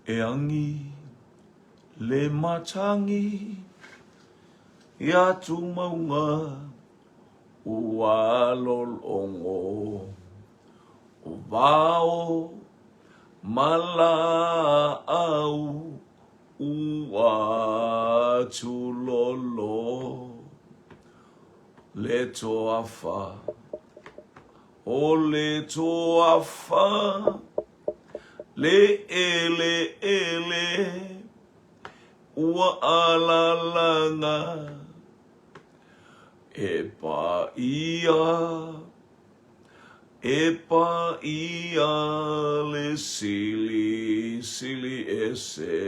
E angi le matangi i Atumauga ua lologo o vao ma laau ua tulolo le toafa o le toafa le eleele ua alalaga e paia e paia le silisili ese.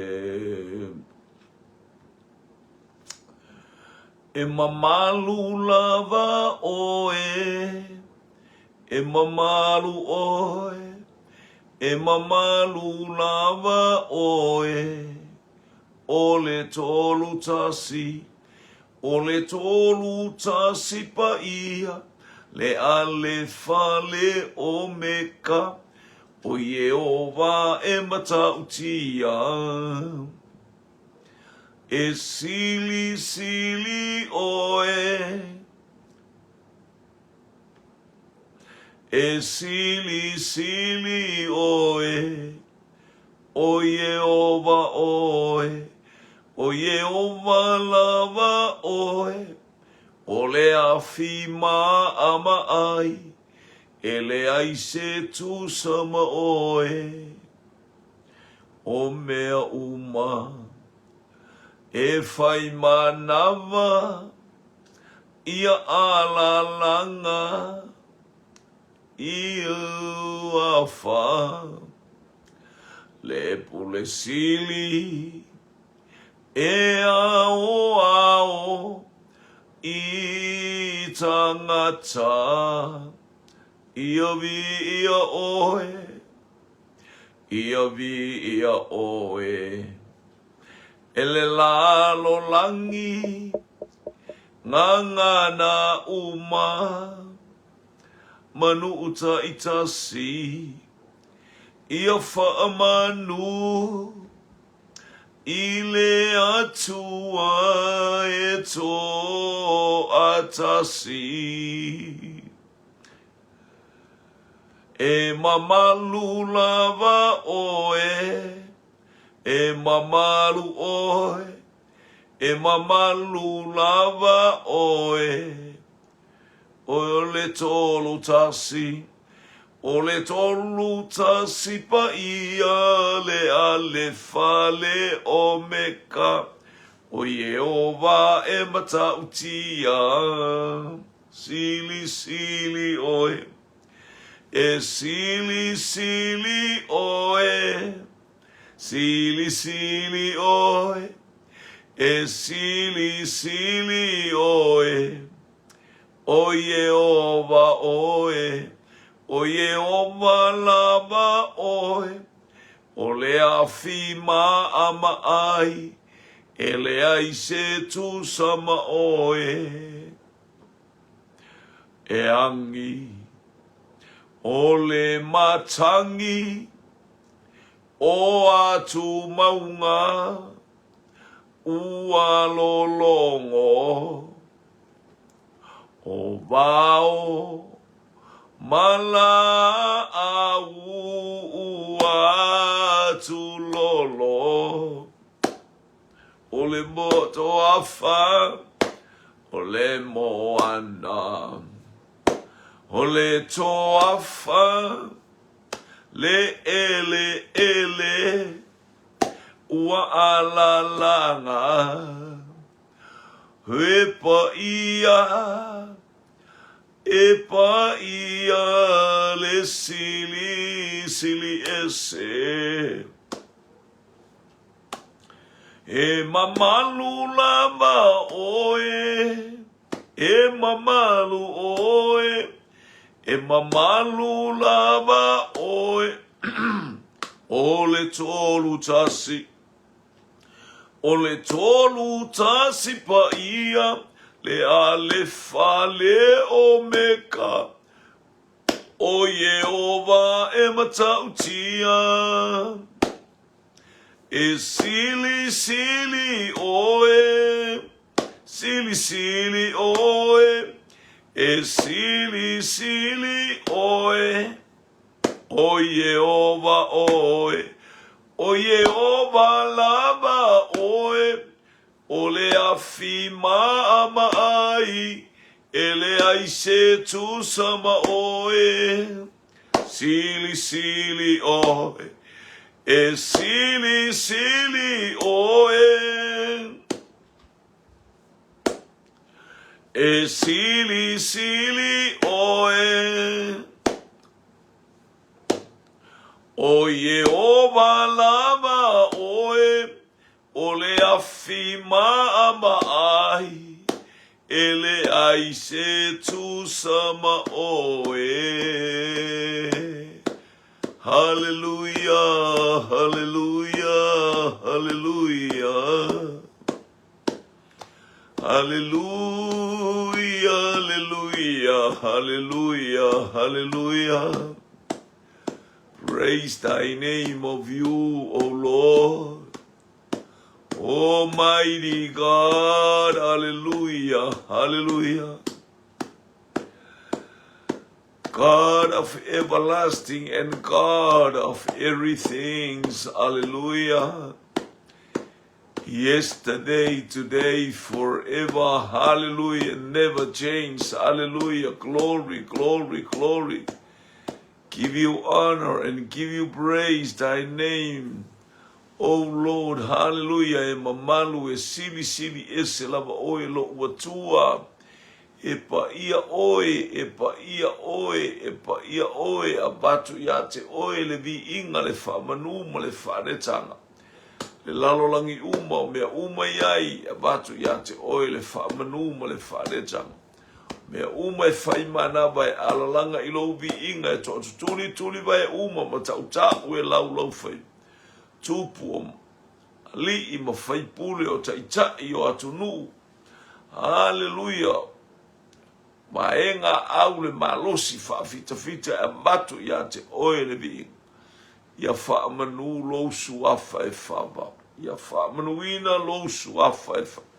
E mamalu lava ʻoe, e mamalu ʻoe, e mamalu lava ʻoe, ʻO le 31, ʻo le 31 paia, le ʻAlefa le ʻOmeka, ʻo Iēhova e matautia. E silisili ʻoe, e silisili ʻoe, ʻO Iēhova ʻoe, ʻo Iēhova lava ʻoe, ʻO le afi māʻamaʻai, e leai se tusa ma ʻoe. ʻO mea uma e whai manawa ia alalanga i uafa le pule sili e aoao i tangata ia viia ʻoe. Ia viia ʻoe e le lalolagi gagana uma manu taitasi ia faamanu i le Atua e toatasi. E mamalu lava ʻoe, e mamalu ʻoe, e mamalu lava ʻoe. ʻO le 31, ʻo le 31 paia le ʻAlefa le ʻOmeka, ʻo Iēhova e matautia. Silisili ʻoe, e silisili ʻoe, silisili ʻoe, e silisili ʻoe, ʻO Iēhova ʻoe, ʻo Iēhova lava ʻoe, ʻO le afi māʻamaʻai, e leai se tusa ma ʻoe. E angi, ʻo le matangi o Atumauga ua lologo, ʻo wao ma lāʻau ua tulolo. ʻO le motoafa, ʻo le moana, ʻo le toafa, le ʻeleʻele, ua alalaga, e paia, e paia le silisili ese. E mamalu lava ʻoe, e mamalu ʻoe, e mamalu lava ʻoe. ʻO le 31, ʻo le 31 paia, le ʻAlefa le ʻOmeka, ʻo Iēhova e matautia. E silisili ʻoe, silisili ʻoe, e silisili ʻoe, ʻo Iēhova ʻoe, ʻo Iēhova lava ʻoe, ʻo le afi maʻamaʻai, e leai se tusa ma ʻoe. Silisili ʻoe, e silisili ʻoe. E silisili ʻoe. ʻO Iēhova lava ʻoe, ʻO le afi maʻamaʻai, e leai se tusa ma ʻoe. Haleluia, haleluia, haleluia. Haleluia, haleluia, haleluia, haleluia. Praise thy name of you, O Lord. Almighty God, hallelujah, hallelujah. God of everlasting and God of everything, hallelujah. Yesterday, today, forever, hallelujah, never change, hallelujah, glory, glory, glory. Give you honor and give you praise thy name. O Lord, hallelujah, e mamalu e silisili ese lava ʻoe loʻu Atua. E paʻia ʻoe, e paʻia ʻoe, e paʻia ʻoe, avatu iā te ʻoe le viiga, le faamanu ma le faanetaga. Le lalolagi uma o mea uma i ai, avatu iā te ʻoe le faamanu ma le faanetaga. Mea uma e fai manawa e alalaga i lou viiga e toatutulituli wae uma ma taʻutaʻu e laulau fai tupu o aliʻi ma faipule o taʻitaʻi o atunuu. Haleluia! Vaega au le malosi faafitafita e avatu iā te ʻoe le viiga. Ia faamanu lou suafa e faavau. Ia faamanuina lou suafa e faavau.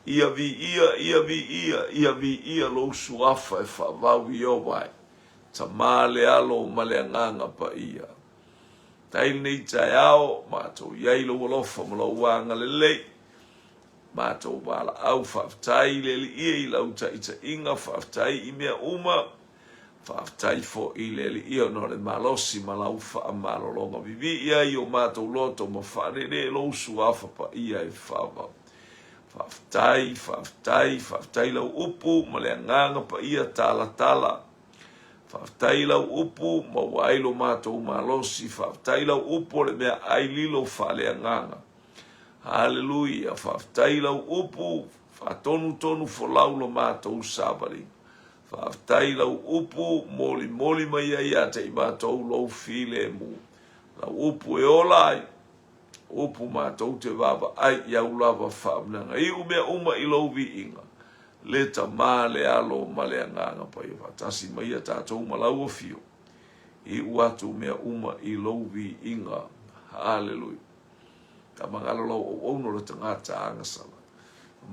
Ia viia, ia viia, ia viia lou suafa e faavau Ieova e Tama le Alo ma le Agaga Paia. Tai lenei taeao, matou i ai lou alofa ma lou agalelei. Matou valaau faafetai i le Alii i lau taitaiga, faafetai i mea uma. Faafetai foi i le Alii ona o le malosi ma lau faamalologa vivii ai o matou loto ma faalele lou suafa paia e faavau. Faafetai, faafetai, faafetai lau upu ma le agaga paia talatala. Faafetai lau upu ma ua ai lo matou malosi. Faafetai lau upu o le mea ai lilo faaleagaga. Haleluia, faafetai lau upu faatonutonu folau lo matou savaliga. Faafetai lau upu molimoli mai ai ia te i matou lou filemu. Lau upu e ola ai, upu matou te vaavaai i au lava faamanaga. Iu mea uma i lou viiga, le Tama, le Alo ma le Agaga Paia. Faatasi mai ia tatou ma lau afio. Iu atu mea uma i lou viiga. Haleluia. Tamagalo lau auauna o le tagata agasala.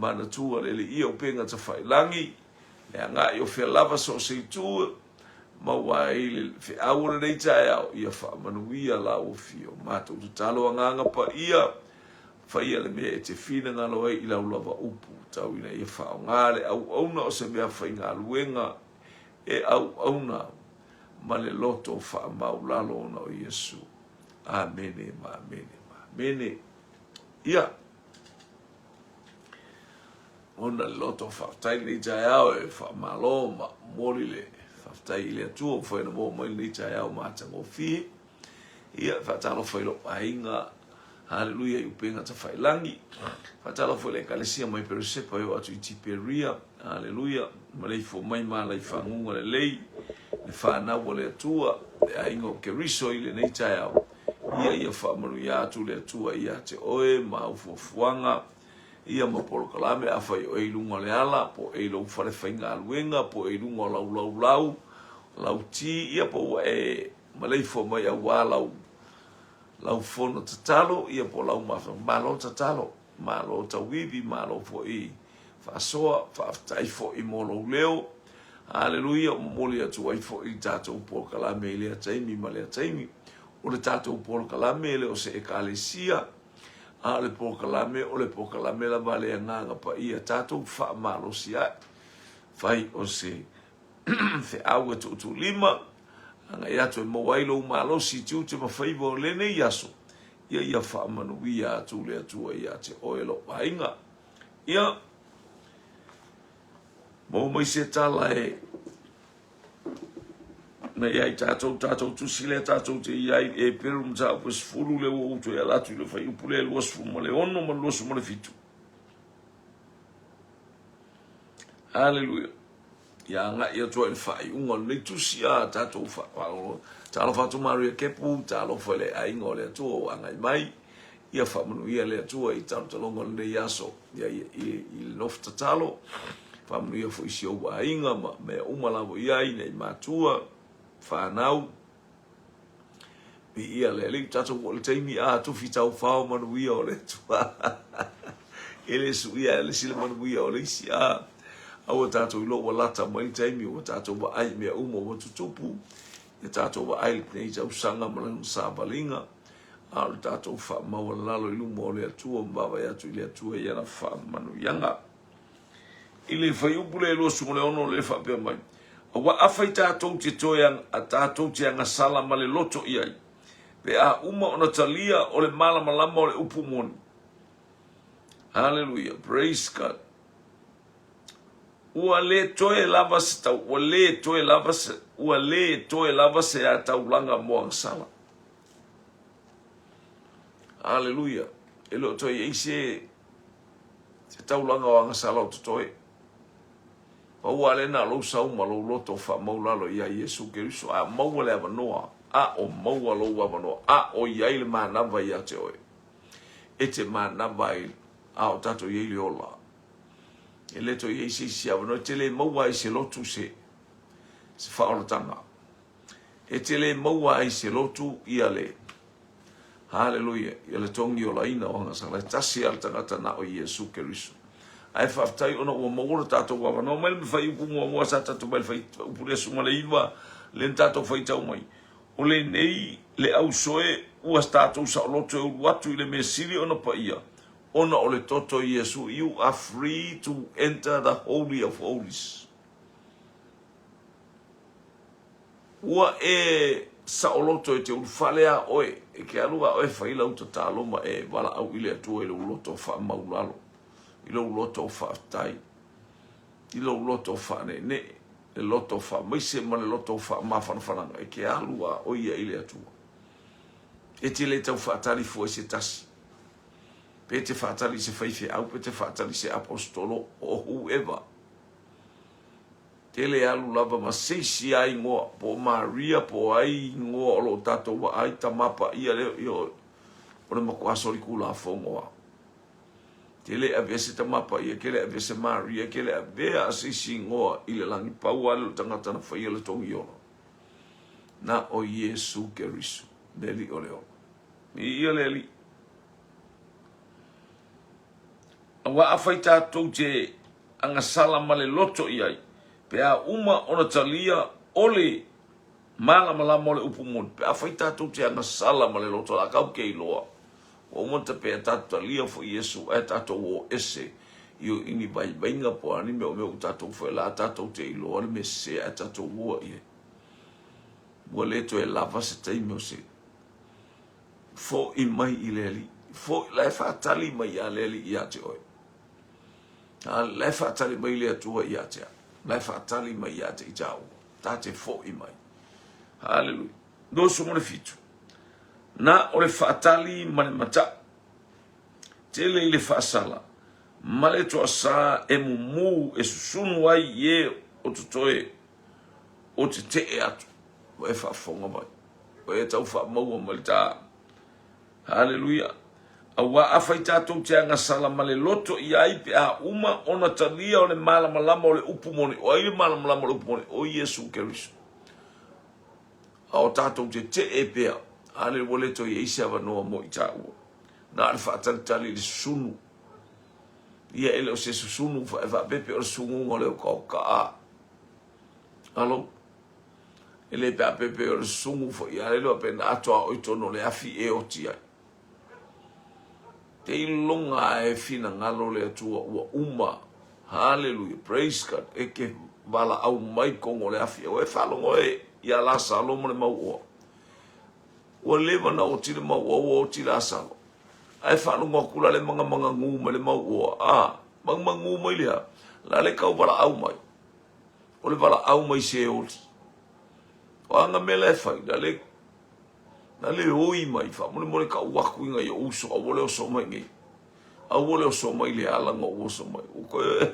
Manatua le Alii o upega tafailangi, le agai o fea lava so o se itu, maua ai le feau o lenei taeao, ia faamanuia lau afio. Matou tatalo agaga paia, faia le mea e te finagalo ai i lau lava upu, tau ina ia faaaoga le auauna o se mea faigaluega e auauna ma le loto faamaulalo ona o Iesu. Amene ma amene ma amene. Ia. Ona le loto faafetai lenei taeao e faamalo ma momoli le faafetai i le Atua ua mafai ona maua mai lenei taeao matagofie. Ia, faatalofa i lou aiga, haleluia i upega tafailagi. Faatalofa i le ekalesia mai Peresepa e oo atu i Tiperia, haleluia, maleifua mai ma lai faguga lelei, le fanau a le Atua, le aiga o Keriso i lenei taeao. Ia ia faamanuia atu le Atua ia te oe ma au fuafuaga, ia ma polokalame, afai o e i luga o le ala, po o e i lou fale faigaluega, po o e i luga o lau laulau, lau ti, ia po ua e maleifua mai auā lau. lau fono tatalo, ia po o lau mafaufau. Malo tatalo, malo tauivi, malo foi faasoa, faafetai foi mo lou leo. Haleluia, momoli atu ai foi le tatou polokalame i lea taimi ma lea taimi. O le tatou polokalame e le o se ekalesia, a o le polokalame o le polokalame lava a le Agaga Paia, tatou faamalosiai, fai o se feau e tuutuulima, agai atu e maua ai lou malosi i tiute ma faiva o lenei aso, ia ia faamanuia atu le Atua ia te oe lou aiga. Ia, maua mai se tala e na ia i tatou, tatou tusi lea tatou te i ai e Peru mataupu e 10 lea ua ou toe ala atu i le fuaiupu lea 26 ma le 27. Haleluia. Ia agai atu ai i le faaiuga o lenei tusi a tatou faalogologo. Talofa atu Maria Kepu, talofa i le aiga o le Atua ua agai mai. Ia faamanuia le Atua i talotaloga o lenei aso ia, i, i, i le nofo tatalo. Faamanuia foi i si ou aiga ma mea uma lava i ai, nei matua, whanau, Viia le Alii, tatou oo i le taimi a tufi taufao manuia o le Atua. E le suia e le isi le manuia o le isi a. Aua tatou iloa ua lata mai le taimi ua tatou vaai i mea uma ua tutupu, ia tatou vaai i lenei tausaga ma lana savaliga, a o le tatou faamaualalo i luma o le Atua ma vaavaai atu i le Atua i ana faamanuiaga. I le fuaiupu lea 26 lea e faapea mai, Aua afai tatou te toe tatou te agasala ma le loto i ai, pe a uma ona talia o le malamalama o le upu moni. Hallelujah. Praise God. Ua le toe lava se tau, ua le toe lava se, ua le toe lava se a taulaga mo agasala. Hallelujah. E le o toe i ai se Se taulaga o agasala o totoe. Pau lava lea na o lou sau ma lou loto faamaulalo ia Iesu Keriso, a maua le avanoa, a o maua lou avanoa, a o i ai le manava ia te oe. E te manava ai, a o tatou i ai le ola. E le toe i ai se isi avanoa, e te le maua ai se lotu se, se faaolataga. E te le maua ai se lotu ia le Haleluia! Ia le togiolaina o agasala, e tasi lava le tagata na o Iesu Keriso. Ae faafetai ona ua maua lo tatou avanoa mai le fuaiupu muamua sa tatou mai le fuaiupu 19 lea na tatou faitau mai. O lenei le ausoe ua tatou saoloto e ulu atu i le mea sili ona paia ona o le toto o Iesu. You are free to enter the holy of holies. Ua e saoloto e te ulufale a oe, e ke alu a oe fai lau tatalo ma e valaau i le Atua i lou loto faamaulalo, i lou loto faafetai, i lou loto faaneenee, le loto faamaise ma le loto faamafanafanaga, e ke alu a oe ia i le Atua. E te le tau faatali fua i se tasi, pe te faatali i se faifeau, pe te faatali i se aposetolo, or whoever. Tele alu lava ma se isi a ingoa, po o Maria po o ai ingoa o lo o tatou vaai, Tama Paia lea, ia o le matua solikulafono a. Tele avea se Tama Paia, tele avea se Maria, tele avea a se isi ingoa i le lagi, pau lava lea o le tagata na faia le togi ola. Na o Iesu Keriso, le Alii o le ola. Viia le Alii. Aua afai tatou te agasala ma le loto i ai, pe a uma ona talia o le malamalama o le upu moni, pe afai tatou te agasala ma le loto, la kau ke iloa, ua uma ona tapea tatou talia foi Iesu, ae tatou o ese i o ini vaivaiga po o a ni mea o mea ua tatou fai, la tatou te iloa le mea sese ae tatou ua i ai. Ua le toe lava se taimi o se fo'i mai i le Alii. Fo'i, la e faatali mai ia le Alii ia te oe. A la e faatali mai le Atua ia te au. La e faatali mai ia te i tāua. Tā te fo'i mai. Haleluia. 27. Na o le faatali ma le mataʻu. Tele i le faasala, ma le toasā e mumu e susunu ai i e o totoe o tetee atu. Ua e faafofoga mai. Ua e tau faamaua mai le tā. Haleluia! Aua afai tatou te agasala ma le loto i ai pe a uma ona talia o le malamalama o le upu moni. O ai le malamalama o le upu moni? O Iesu Keriso. A o tatou tetee pea. Ale ua le toe i ai se avanoa mo i tāua. Na o le faatalitali i le susunu. Ia e le o se susunu e faapepe o le susunuga o le okaoka. Alo. E le peapepe o le susunu foi a le iloa pe na ato a oi tonu o le afi e oti ai. Seiloga e finagalo le Atua ua uma. Haleluia, praise God, e ke valaau mai tonu o le afi. Aua e faalogo e ia Lasalo ma le mauoa. Ua leva na oti le mauoa, ua oti Lasalo. Ae faalogo atu la le magamagagū mai le mauoa. A, magamagū mai le a? La le tau valaau mai. O le valaau mai Seoli. O a nga mea la e fai, la le Na le oi mai, faamolemole tau atu i nai ou uso, aua le oso mai nei. Aua le oso mai le ala na ou oso mai. Ua toe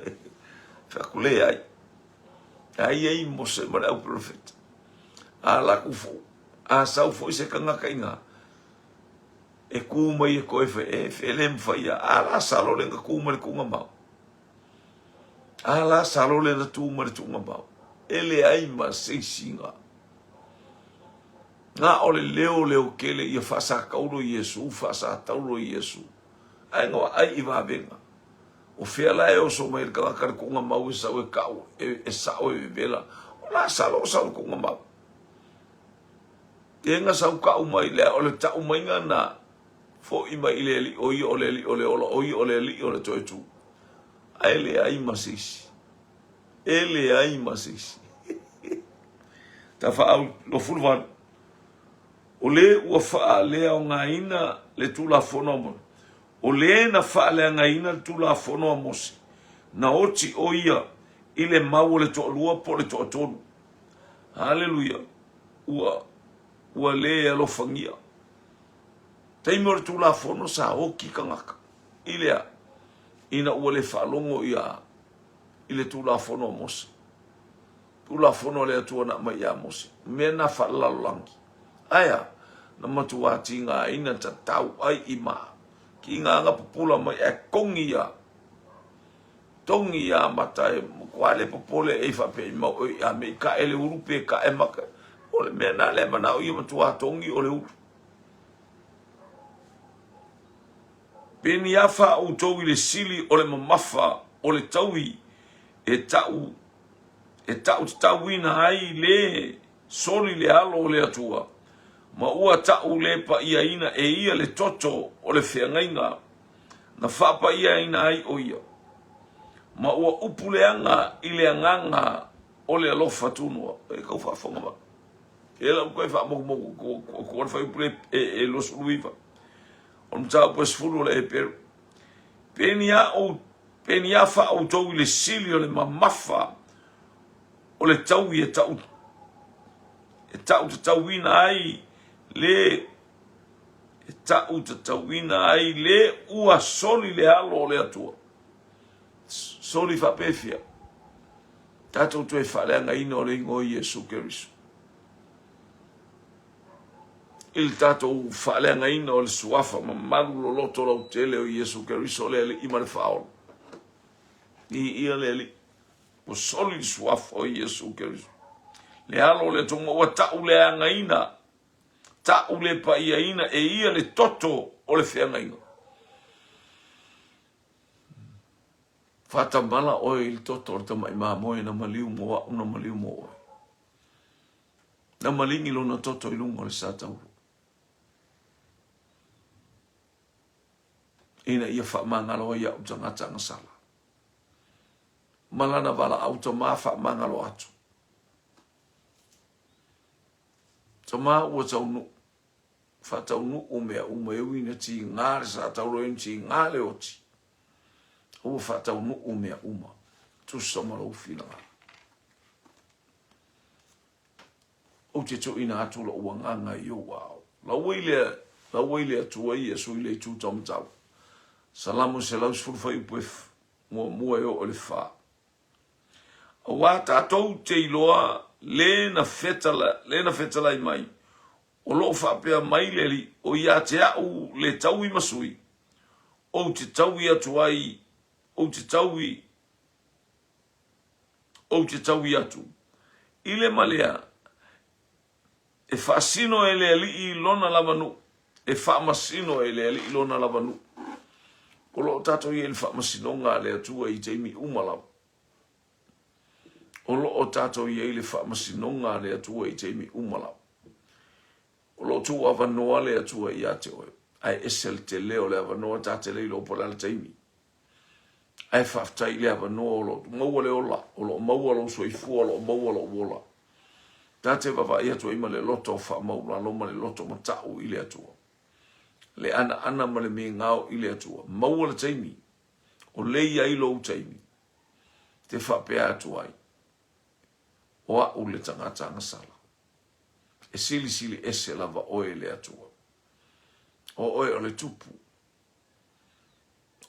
fai atu, leai. Ai ai Mose ma le au perofeta. A laku fo, a sau foi se tagata i ina, e ku mai e koe fai, e fe le mawhai ia, a la salo le na ku mai le tuunga mau. A la salo le na tu mai le tuunga mau. E leai ma se isiga. Na o le leo leo kele ia faasataulo Iesu, faasataulo Iesu. Ae na vaai i vavega. O fea la e oso mai le tagata le tuuga mau e sau e kau, e, e sao e vevela. O Lasalo o sau le tuuga mau. E na sau kau mai lea, o le tau maiga na fo'i mai i le Alii, o ia o le Alii o le ola, o ia o le Alii o le toe tu. Ae leai ma se isi. E leai ma se isi. Tafaau 28. O le ua faaleaogaina le Tulafono a Mose. O le na faaleagaina le Tulafono a Mose, na oti o ia i le mau o le toalua po o le toatolu. Haleluia. Ua, ua le alofagia. Taimi o le Tulafono sa oti tagata. I le a? Ina ua le faalogo ia i le Tulafono a Mose. Tulafono a le Atua na aumai ia Mose, mea na faalelalolagi. Ae a? Na matuā tigaina tatau ai i ma. Tiga na pupula mai ae togi ia. Togi ia mata e matua le popole e faapea i mau oi a me i kaʻe le ulu pe kaʻe maka. O le mea na le manao ia matuā togi o le ulu. Peni afa outou i le sili o le mamafa o le taui e tau e tau tatauina ai le soli le alo o le Atua, ma ua tau le pa'iaina e ia le toto o le feagaiga na faapa'iaina ai o ia, ma ua upu leaga i le agaga o le alofa tunoa. E kau faafofoga mai. E lau koe faamotumotu atu le fuaiupu le e 29. O le mataupu e 10 o le Heperu. Peni a ou, peni a fa outou i le sili o le mamafa o le taui e tau, e tau tatauina ai le, e tau tatauina ai le ua soli le alo o le Atua. Soli faapefea. Tatou toe faaleagaina o le ingoa o Iesu Keriso. I le tatou faaleagaina o le suafa mamalu loloto lautele o Iesu Keriso le Alii ma le Faaola. Viia le Alii. Ua soli le suafa o Iesu Keriso. Le alo o le Atua ua tau leagaina, tau le paiaina e ia le toto o le feagaiga. Faatamala oe i le toto o le tamai mamoe na maliu mo au na maliu mo oe. Na maligi lona toto i luga o le satauro. Ina ia faamagalo ai au tagata agasala. Ma lana valaau tama faamagalo atu. Tama ua taunuu, faataunuu mea uma e ui ina tiga le satauro e ina tiga le oti. Ua faataunuu mea uma, tusa ma lou finagalo. Ou te tuuina atu lou agaga i ou ao. La ua i le, la ua i le Atua Iesu i le itu taumatau. Salamo 110 fuaiupu e muamua e oo i le fa. Auā tatou te iloa le na fetala, le na fetalai mai, o loo faapea mai le Alii, o ia te au le taui ma sui, ou te taui atu ai, ou te taui, ou te taui atu i le malea. E faasino e le Alii lona lava nuu. E faamasino e le Alii lona lava nuu. O lo o tatou i ai i le faamasinoga a le Atua i taimi uma lava. O lo o tatou i ai i le faamasinoga a le Atua i taimi uma lava. O lo o tuu avanoa le Atua ia te oe, ae ese le tele o le avanoa ta te le iloa po o le a le taimi. Ae faafetai i le avanoa o lo o maua le ola, o lo o maua lou soifua, o lo o maua lou ola. Ta te vaavaai atu ai ma le loto faamaualalo ma le loto matau i le Atua. Le anaana ma le migao i le Atua. Maua le taimi, o le i ai lou taimi, te faapea atu ai, o au le tagata agasala. E silisili ese lava oe e le Atua. O oe o le Tupu.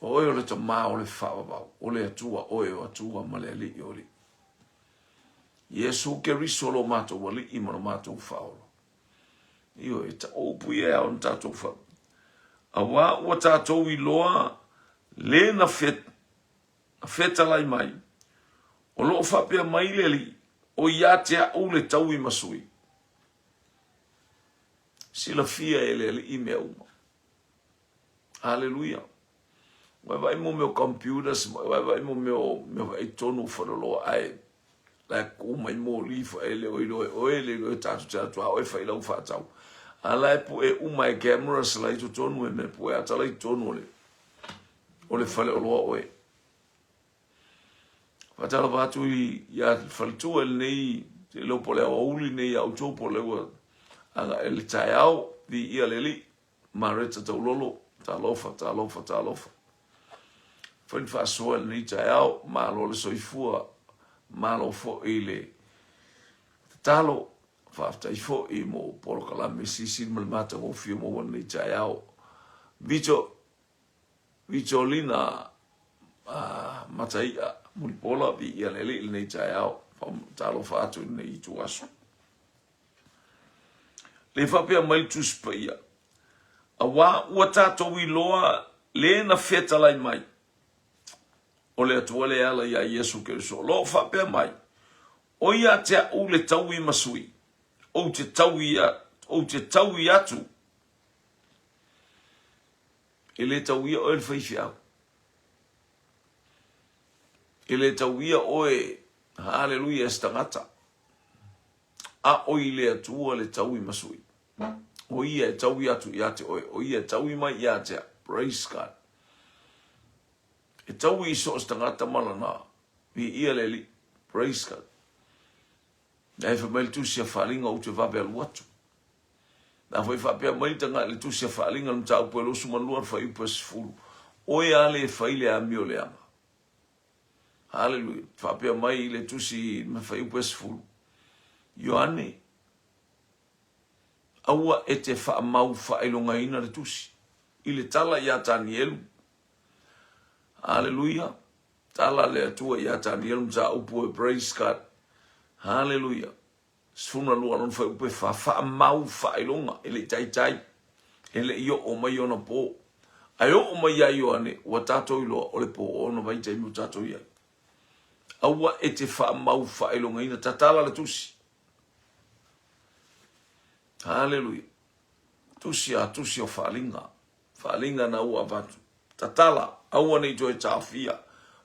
O oe o le Tama o le Faavavau. O le Atua oe o Atua ma le Alii o Alii. Iesu Keriso lo matou Alii ma lo matou Faaola. Ioe, e o upu ia e ao ona tatou fa. Auā ua tatou iloa le na fetalai mai, o lo o faapea mai le Alii, o ia te a'u le taui ma sui. Silafia e le Alii mea uma. Aleluia. Ua e vaai mo mea o computers, ua e vaai mo mea o mea vaai tonu o faleoloa ae la e ku mai moli fo e le o iloa e oe le iloa e tatou te atu a oe fai lau faatau. A la e pue uma e cameras la i totonu e mea pue ata la i totonu o le o le faleoloa oe. Faatalofa atu ia faletua i lenei te iloa po o le aoauli lenei ia outou po o le ua agai le taeao viia le Alii. Mareta Taulolo, talofa, talofa, talofa. Fai ni faasoa i lenei taeao, malo le soifua, malo foi le tatalo, faafetai foi mo polokalame silisili ma le matagofie maua lenei taeao. Vito, Vitolina uh, Mataia Mulipola, viia le Alii lenei taeao, talofa atu i lenei ituaso. Le faapea mai le Tusi Paia, Auā ua tatou iloa le na fetalai mai, o le Atua le ala iā Iesu Keriso, o lo o faapea mai, O ia te a'u le taui ma sui, ou te taui, ou te taui atu, e le tauia oe le faifeau. E le tauia oe, haleluia, e se tagata. A o i le Atua le taui ma sui. O ia e taui atu ia te oe, o ia e taui mai ia te au. Praise God. E taui i so o se tagata ma lana viia le Alii. Praise God. Na e fai mai le tusi a Faalinga ou te vave alu atu. Na foi faapea mai le tagata le tusi a Faalinga le mataupu e 22 le fuaiupu e 10. Oe a le fai le amio leaga. Haleluia. Faapea mai le tusi ma fuaiupu e 10. Ioane, aua e te faamau faailogaina le tusi i le tala iā Tanielu. Haleluia. Tala le Atua iā Tanielu mataupu e praise God. Haleluia. 12 lona fuaiupu e fa, faamau faailoga, e le i taitai, e le i oo mai ona po. Ae oo mai ia Ioane, ua tatou iloa o le po o ona vaitaimi ua tatou i ai. Aua e te faamau faailogaina, tatala le tusi. Haleluia. Tusi a tusi o faalinga. Faalinga na ua avatu. Tatala, aua ne i toe taofia.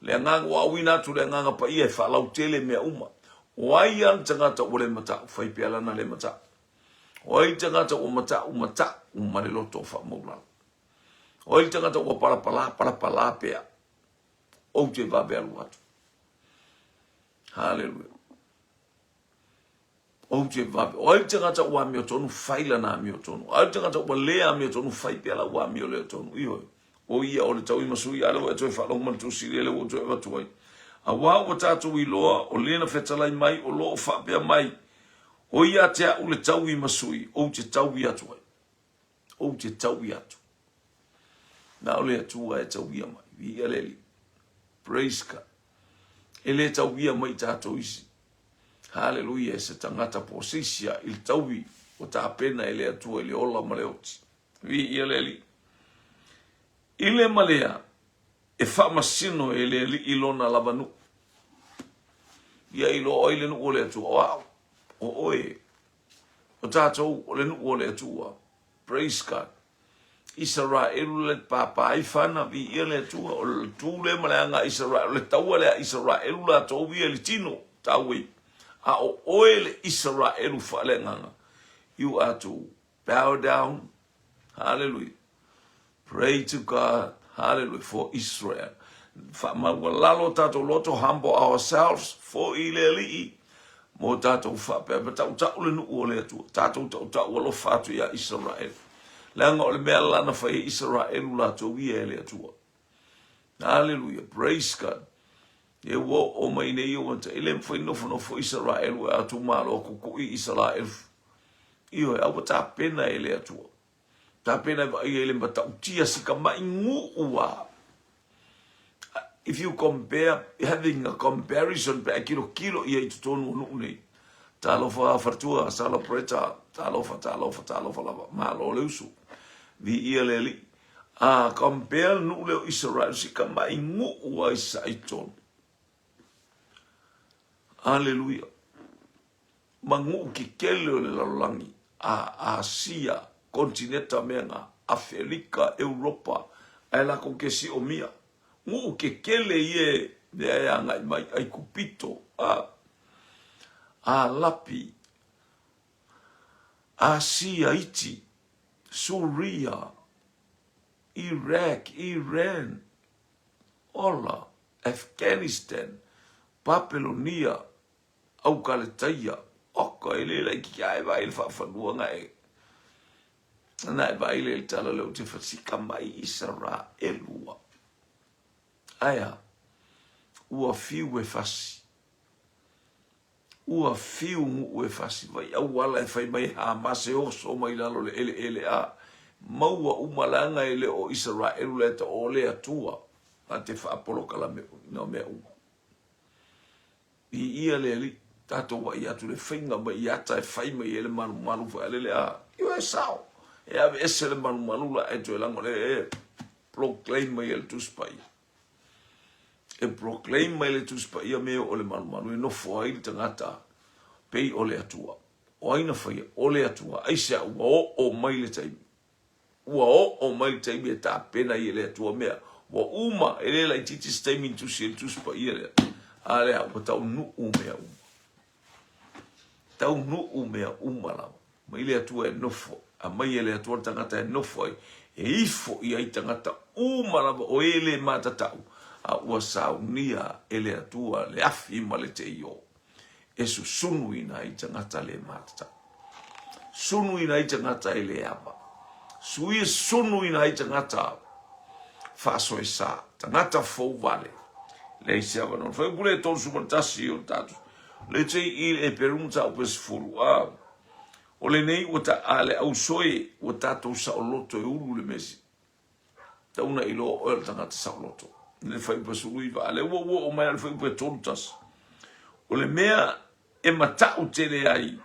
Le agaga, ua auina atu le Agaga Paia e faalautele mea uma. O ai a le tagata ua le matau, fai pea lana le matau. O ai le tagata ua matau, matau ma le loto faamaulalo. O ai le tagata ua palapala, palapala pea. Ou te vave alu atu. Haleluia. Ou te vave. O ai le tagata ua amiotonu, fai lana amiotonu. O ai le tagata ua le amiotonu, fai pea lau amio lea tonu. Ioe. O ia o le taui ma sui, a lea ua e toe faalogo mai le tusi lea ua ou toe avatu ai. Auā ua tatou iloa, o le na fetalai mai, o lo o faapea mai, O ia te a'u le taui ma sui, ou te taui atu ai. Ou te taui atu. Na o le Atua e tauia mai. Viia le Alii. Praise God. E le tauia mai tatou isi. Haleluia, e se tagata po o se isi a i le taui ua tapena e le Atua i le ola ma le oti. Viia le Alii. I le ma lea, e faamasino e le Alii lona lava nuu. Ia iloa o ai le nuu o le Atua, o au, o oe. O tatou o le nuu o le Atua. Praise God. Isaraelu le pāpāifa na viia le Atua. O le tu lea ma le aga a Isaraelu, le taua lea a Isaraelu latou ia i le tino, tau e. A o oe le Isaraelu faaleagaga. You are to bow down. Hallelujah. Pray to God. Hallelujah. For Israel. Faamaualalo tatou loto, humble ourselves, fo'i le Alii, mo tatou faapea, ma tautau le nuu o le Atua, tatou tautau alofa atu ia Israel. Leaga o le mea lana fai e Israelu latou ia e le Atua. Hallelujah. Praise God. E ua oo mai nei o ata, e le mafai nofonofo Israelu e atu malo kukui Israel. Ioe, a ua tapena e le Atua. Tapena e vaai ai le matautia si kamai nuu a. If you compare, having a comparison, pe a kilokilo ia i totonu o nuu nei. Talofa faletua, celebrata, talofa, talofa, talofa lava. Malo le usu. Viia le Alii. A compare le nuu lea o Israel si kamai nuu a i sa'i tonu. Aleluia. Ma nuu kekele o le lalolagi, a Asia, kontineta mea nga, Afelika, Europa, ae lakou ke siomia. Nuu kekele ia mea e agai mai, Aikupito, a, Alapi, Asia iti, Suria, Iraq, Iran, ola, Afghanistan, Papelonia, Aukaletaia, oka, e le laititi a e vaai le faafanua na e na e vaai le tala lea ou te fasika mai Isaraelu. Ae a? Ua fiu e fasi. Ua fiu nuu e fasi vai auala e fai mai Hamas e oso mai lalo le eleele a maua uma leaga e le o Isaraelu le ta o le Atua na te faapolokalame ina mea uma. Viia le Alii, tatou vaai atu le faiga mai i ata e fai mai ai le malumalu foi alele a ioe e sao e ave ese le malumalu la e toe lago le e proclaim mai e le Tusi Paia. E proclaim mai le Tusi Paia me o le malumalu e nofo ai le tagata pei o le Atua. O ai na faia? O le Atua. Aisea ua oo mai le taimi? Ua oo mai le taimi e tapena ai e le Atua mea ua uma, e le laitiiti se taimi na tusi ai le Tusi Paia lea. A lea, ua taunuu mea uma. Taunuu mea uma lava. Mai le Atua e nofo, aumai e le Atua le tagata e nofo ai, e ifo i ai tagata uma lava o e le matatau, a ua saunia e le Atua le afi ma le teio. e susunuina ai tagata le matatau. Sunuina ai tagata e le ava. Sui e sunuina ai tagata faasoesa, tagata fou vale. Leai se avanoa. Fuaiupu le 31 o le tatou. Le te i le Eperu mataupu e 10. A, o lenei ua ta, a le ausoe ua tatou saoloto e ulu le mesi. Tau na iloa oe o le tagata saoloto. I le fuaiupu e 19, a lea ua ua oo mai lava i le fuaiupu e 31. O le mea e mataʻu tele ai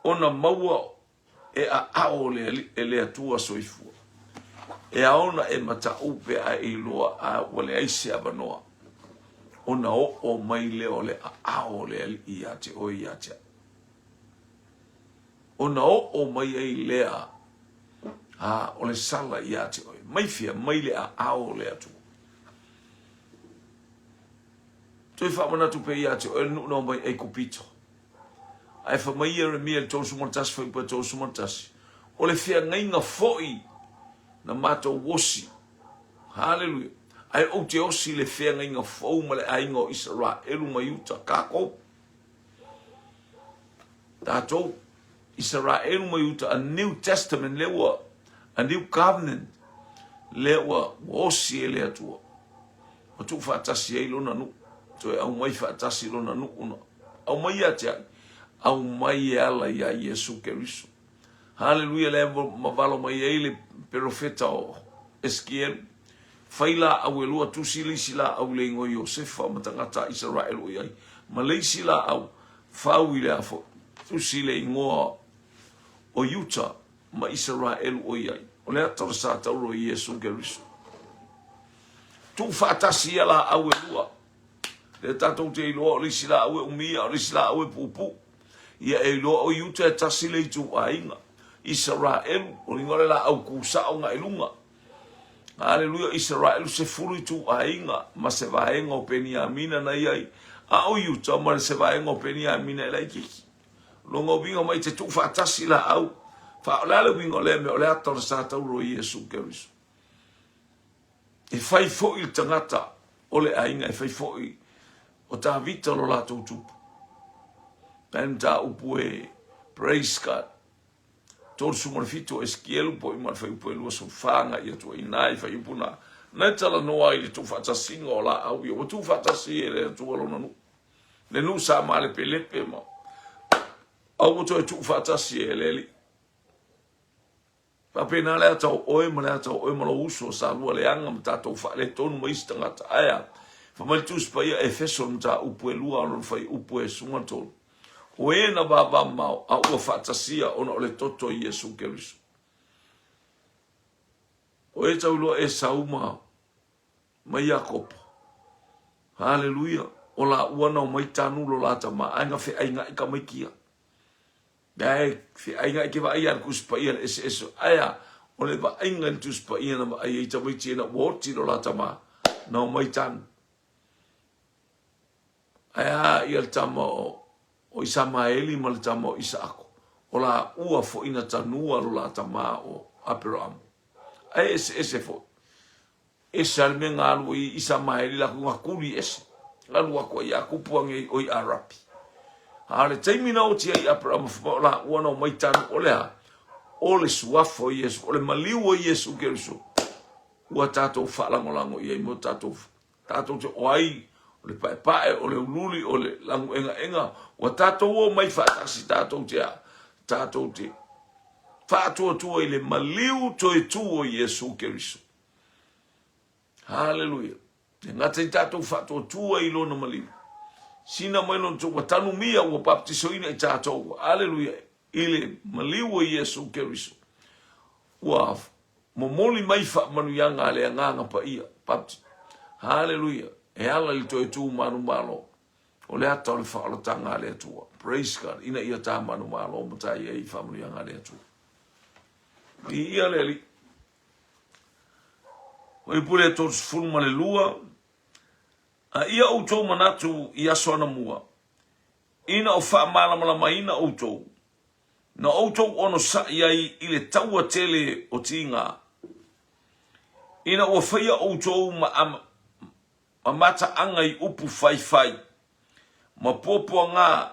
ona maua e aao le, e le Atua soifua. E ao ona e mataʻu pe a e iloa a ua leai se avanoa ona oo mai lea o le aao o le Alii ia te oe ia te au. Ona oo mai ai lea a o le sala ia te oe. Mai fea, mai le aao o le Atua. Toe faamanatu pea ia te oe le nuu na omai Aikupito. Ae fai mai Ieremia i le 31 fuaiupu e 31, O le feagaiga foi na matou osi. Haleluia. Ae ou te osi le feagaiga fou ma le aiga o Isaraelu ma Iuta, kākou. Tatou, Isaraelu ma Iuta, a New Testament lea ua, a New Covenant lea ua, ua osi e le Atua. Ua tuufaatasi ai lona nuu, toe aumai faatasi lona nuu na. Aumai ia te ai, aumai e ala iā Iesu Keriso. Haleluia lea mavalo mai ai le perofeta o Esekielu. Fai laau e lua tusi le isi laau i le igoa Iosefa ma tagata a Isaraelu o i ai, ma le isi laau fau i le a foi tusi le igoa o Iuta ma Isaraelu o i ai. O le ata o le satauro o Iesu Keriso. Tuufaatasi ia laau e lua. Lea tatou te iloa o le isi laau e umia, o le isi laau e puupuu. Ia e iloa o Iuta e tasi le ituaiga. Isaraelu, o lona uiga o le laau ku sao agai i luga. Aleluia, o Isaraelu 10 ituaiga ma se vaega o Peniamina na i ai, a o Iuta ma se vaega o Peniamina e laitiiti. Lona uiga mai te tuufaatasi laau. Fa, o le a le uiga o lea mea? O le ata o le sa tauro o Iesu Keriso. E fai foi le tagata o le aiga, e fai foi o Tavita lo latou tupu. Nai mataupu e praise God. 37 o Esekielu po i ma le fuaiupu e 24 agai atu ai i ina i fuaiupu na na e talanoa ai i le tuufaatasiga o laau ia ua tuufaatasi e le Atua lona nuu. Le nuu sa malepelepe ma a ua toe tuufaatasi e le Alii. Faapena le ata o oe ma le ata o oe ma lou uso sa lua leaga ma tatou faaletonu ma isi tagata. Ae a? Fai mai le Tusi Paia Efeso le mataupu e lua o lona fuaiupu e 13. O e na vavamao a ua faatasia ona o le toto o Iesu Keriso. O e tau iloa Esau ma ma Iakopo. Haleluia! O laua na omai tanu lo la tama ae na feaigaʻi tamaiti ia. Ae feaigaʻi ke vaai ia le Tusi Paia le eseese. Ae a? O le vaaiga i le Tusi Paia na vaai ai tamaiti ina ua oti lo la tama na omai tanu. Ae a ia le tama o o Isamaeli ma le tama o Isaako, o laua foi na tanua lo la tama o Aperahama. Ae eseese foi. Ese a le mea na alu ai Isamaeli latou na tuli ese. Alu atu ai Iakupu ane i oi Arapi. A o le taimi na oti ai Aperahama fai mai o laua na omai tanu o le a? O le suafa o Iesu, o le maliu o Iesu Keriso ua tatou faalagolago i ai mo tatou tatou te o ai o le paepae, o le uliuli, o le lanuʻegaʻega, ua tatou omai faatasi tatou te a? Tatou te faatuatua i le maliu toe tu o Iesu Keriso. Haleluia. E gata i tatou faatuatua i lona maliu. Sina mai lona ua tanumia ua baptisoina i tatou. Haleluia. I le maliu o Iesu Keriso. Ua momoli mai faamanuiaga a le Agaga Paia. Bapti. Haleluia. E ala i le toe tu manumalo. O le ata o le faaolataga a le Atua. Praise God. Ina ia tā manumalo ma tā i ai faamanuiaga a le Atua. Viia le Alii. Fuaiupu le 32, A ia outou manatu i aso anamua, ina o faamalamalamaina outou, na outou onosai ai i le taua tele o tiga, ina ua faia outou ma, ma mataaga i upu faifai, ma puapuaga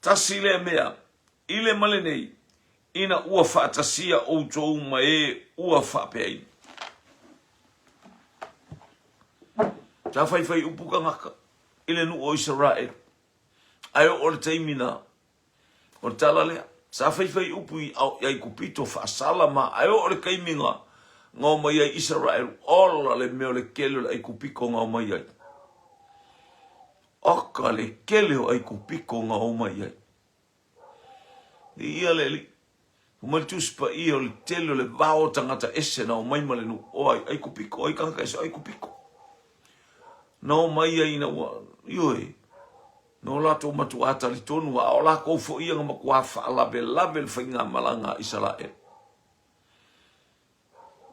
Tasi lea mea, i le male nei, ina ua faatasia outou ma e ua faapeaina. Sa faifai upu tagata i le nuu o Isaraelu, ae oo le taimi na, o le tala lea, sa faifai upu i Aikupito faasala ma, ae oo le taimi na, na omai ai Isaraelu, ola le mea o le tele o le Aikupito na omai ai. Oka le kele o Aikupiko na omai ai. Viia le Alii. Fai mai le Tusi Paia o le tele o le vao o tagata ese na omai ma le nuu. O ai? Aikupiko. O ai tagata ese? O Aikupiko. Na omai ai ina ua, ioe, na o latou matuā talitonu, a o lakou foi ia na matuā faalavelave le faigamalaga a Isaraelu.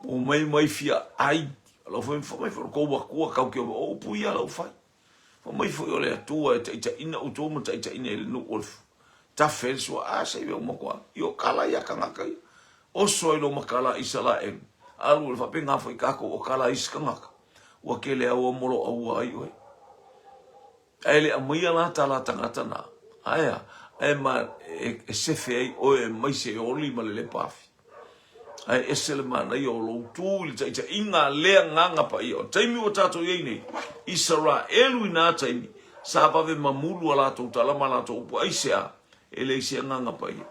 Omai mai fia ai. Lau fai fai mai foi o kou Atua kau ke o upu ia lau fai. Fai mai foi o le Atua e taitaiina outou ma taitaiina i le nuu o le tafe le sua a se i matua. I o kala ia kangaka ia. Oso ai lo makala Isaraelu. Alu le faapena foi kākou o kala isi kangaka. Ua kele au o molo au ai oe. Ae le aumaia la ta la tagata na, aea, ae ma e, e sefe ai oe e mai se oli ma le lepa afi. Ae ese le manaia o lou tu i le taitaiga a le Agaga Paia. O le taimi ua tatou i ai nei, Isaraelu i nā taimi, sa vave mamulu a latou tala ma latou upu, aisea? E leai se Agaga Paia.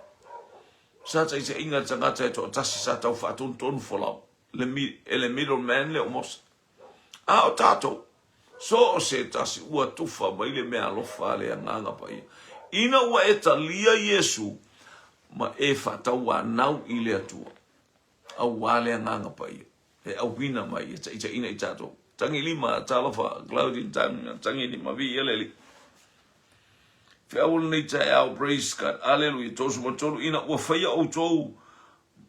Sa taitaiga le tagata e toatasi sa tau faatonutonu folau, le, e le middle man lea o Mose. A o tatou, so o se tasi ua tufa mai le meaalofa a le Agaga Paia, ina ua e talia Iesu ma e faatauanau i le Atua, auā le Agaga Paia e auina mai e taitaiina i tatou. Tagilima, talofa, Claudine Tang, tagilima, viia le Alii. Feau o lenei taeao, praise God, aleluia, 33, ina ua faia outou,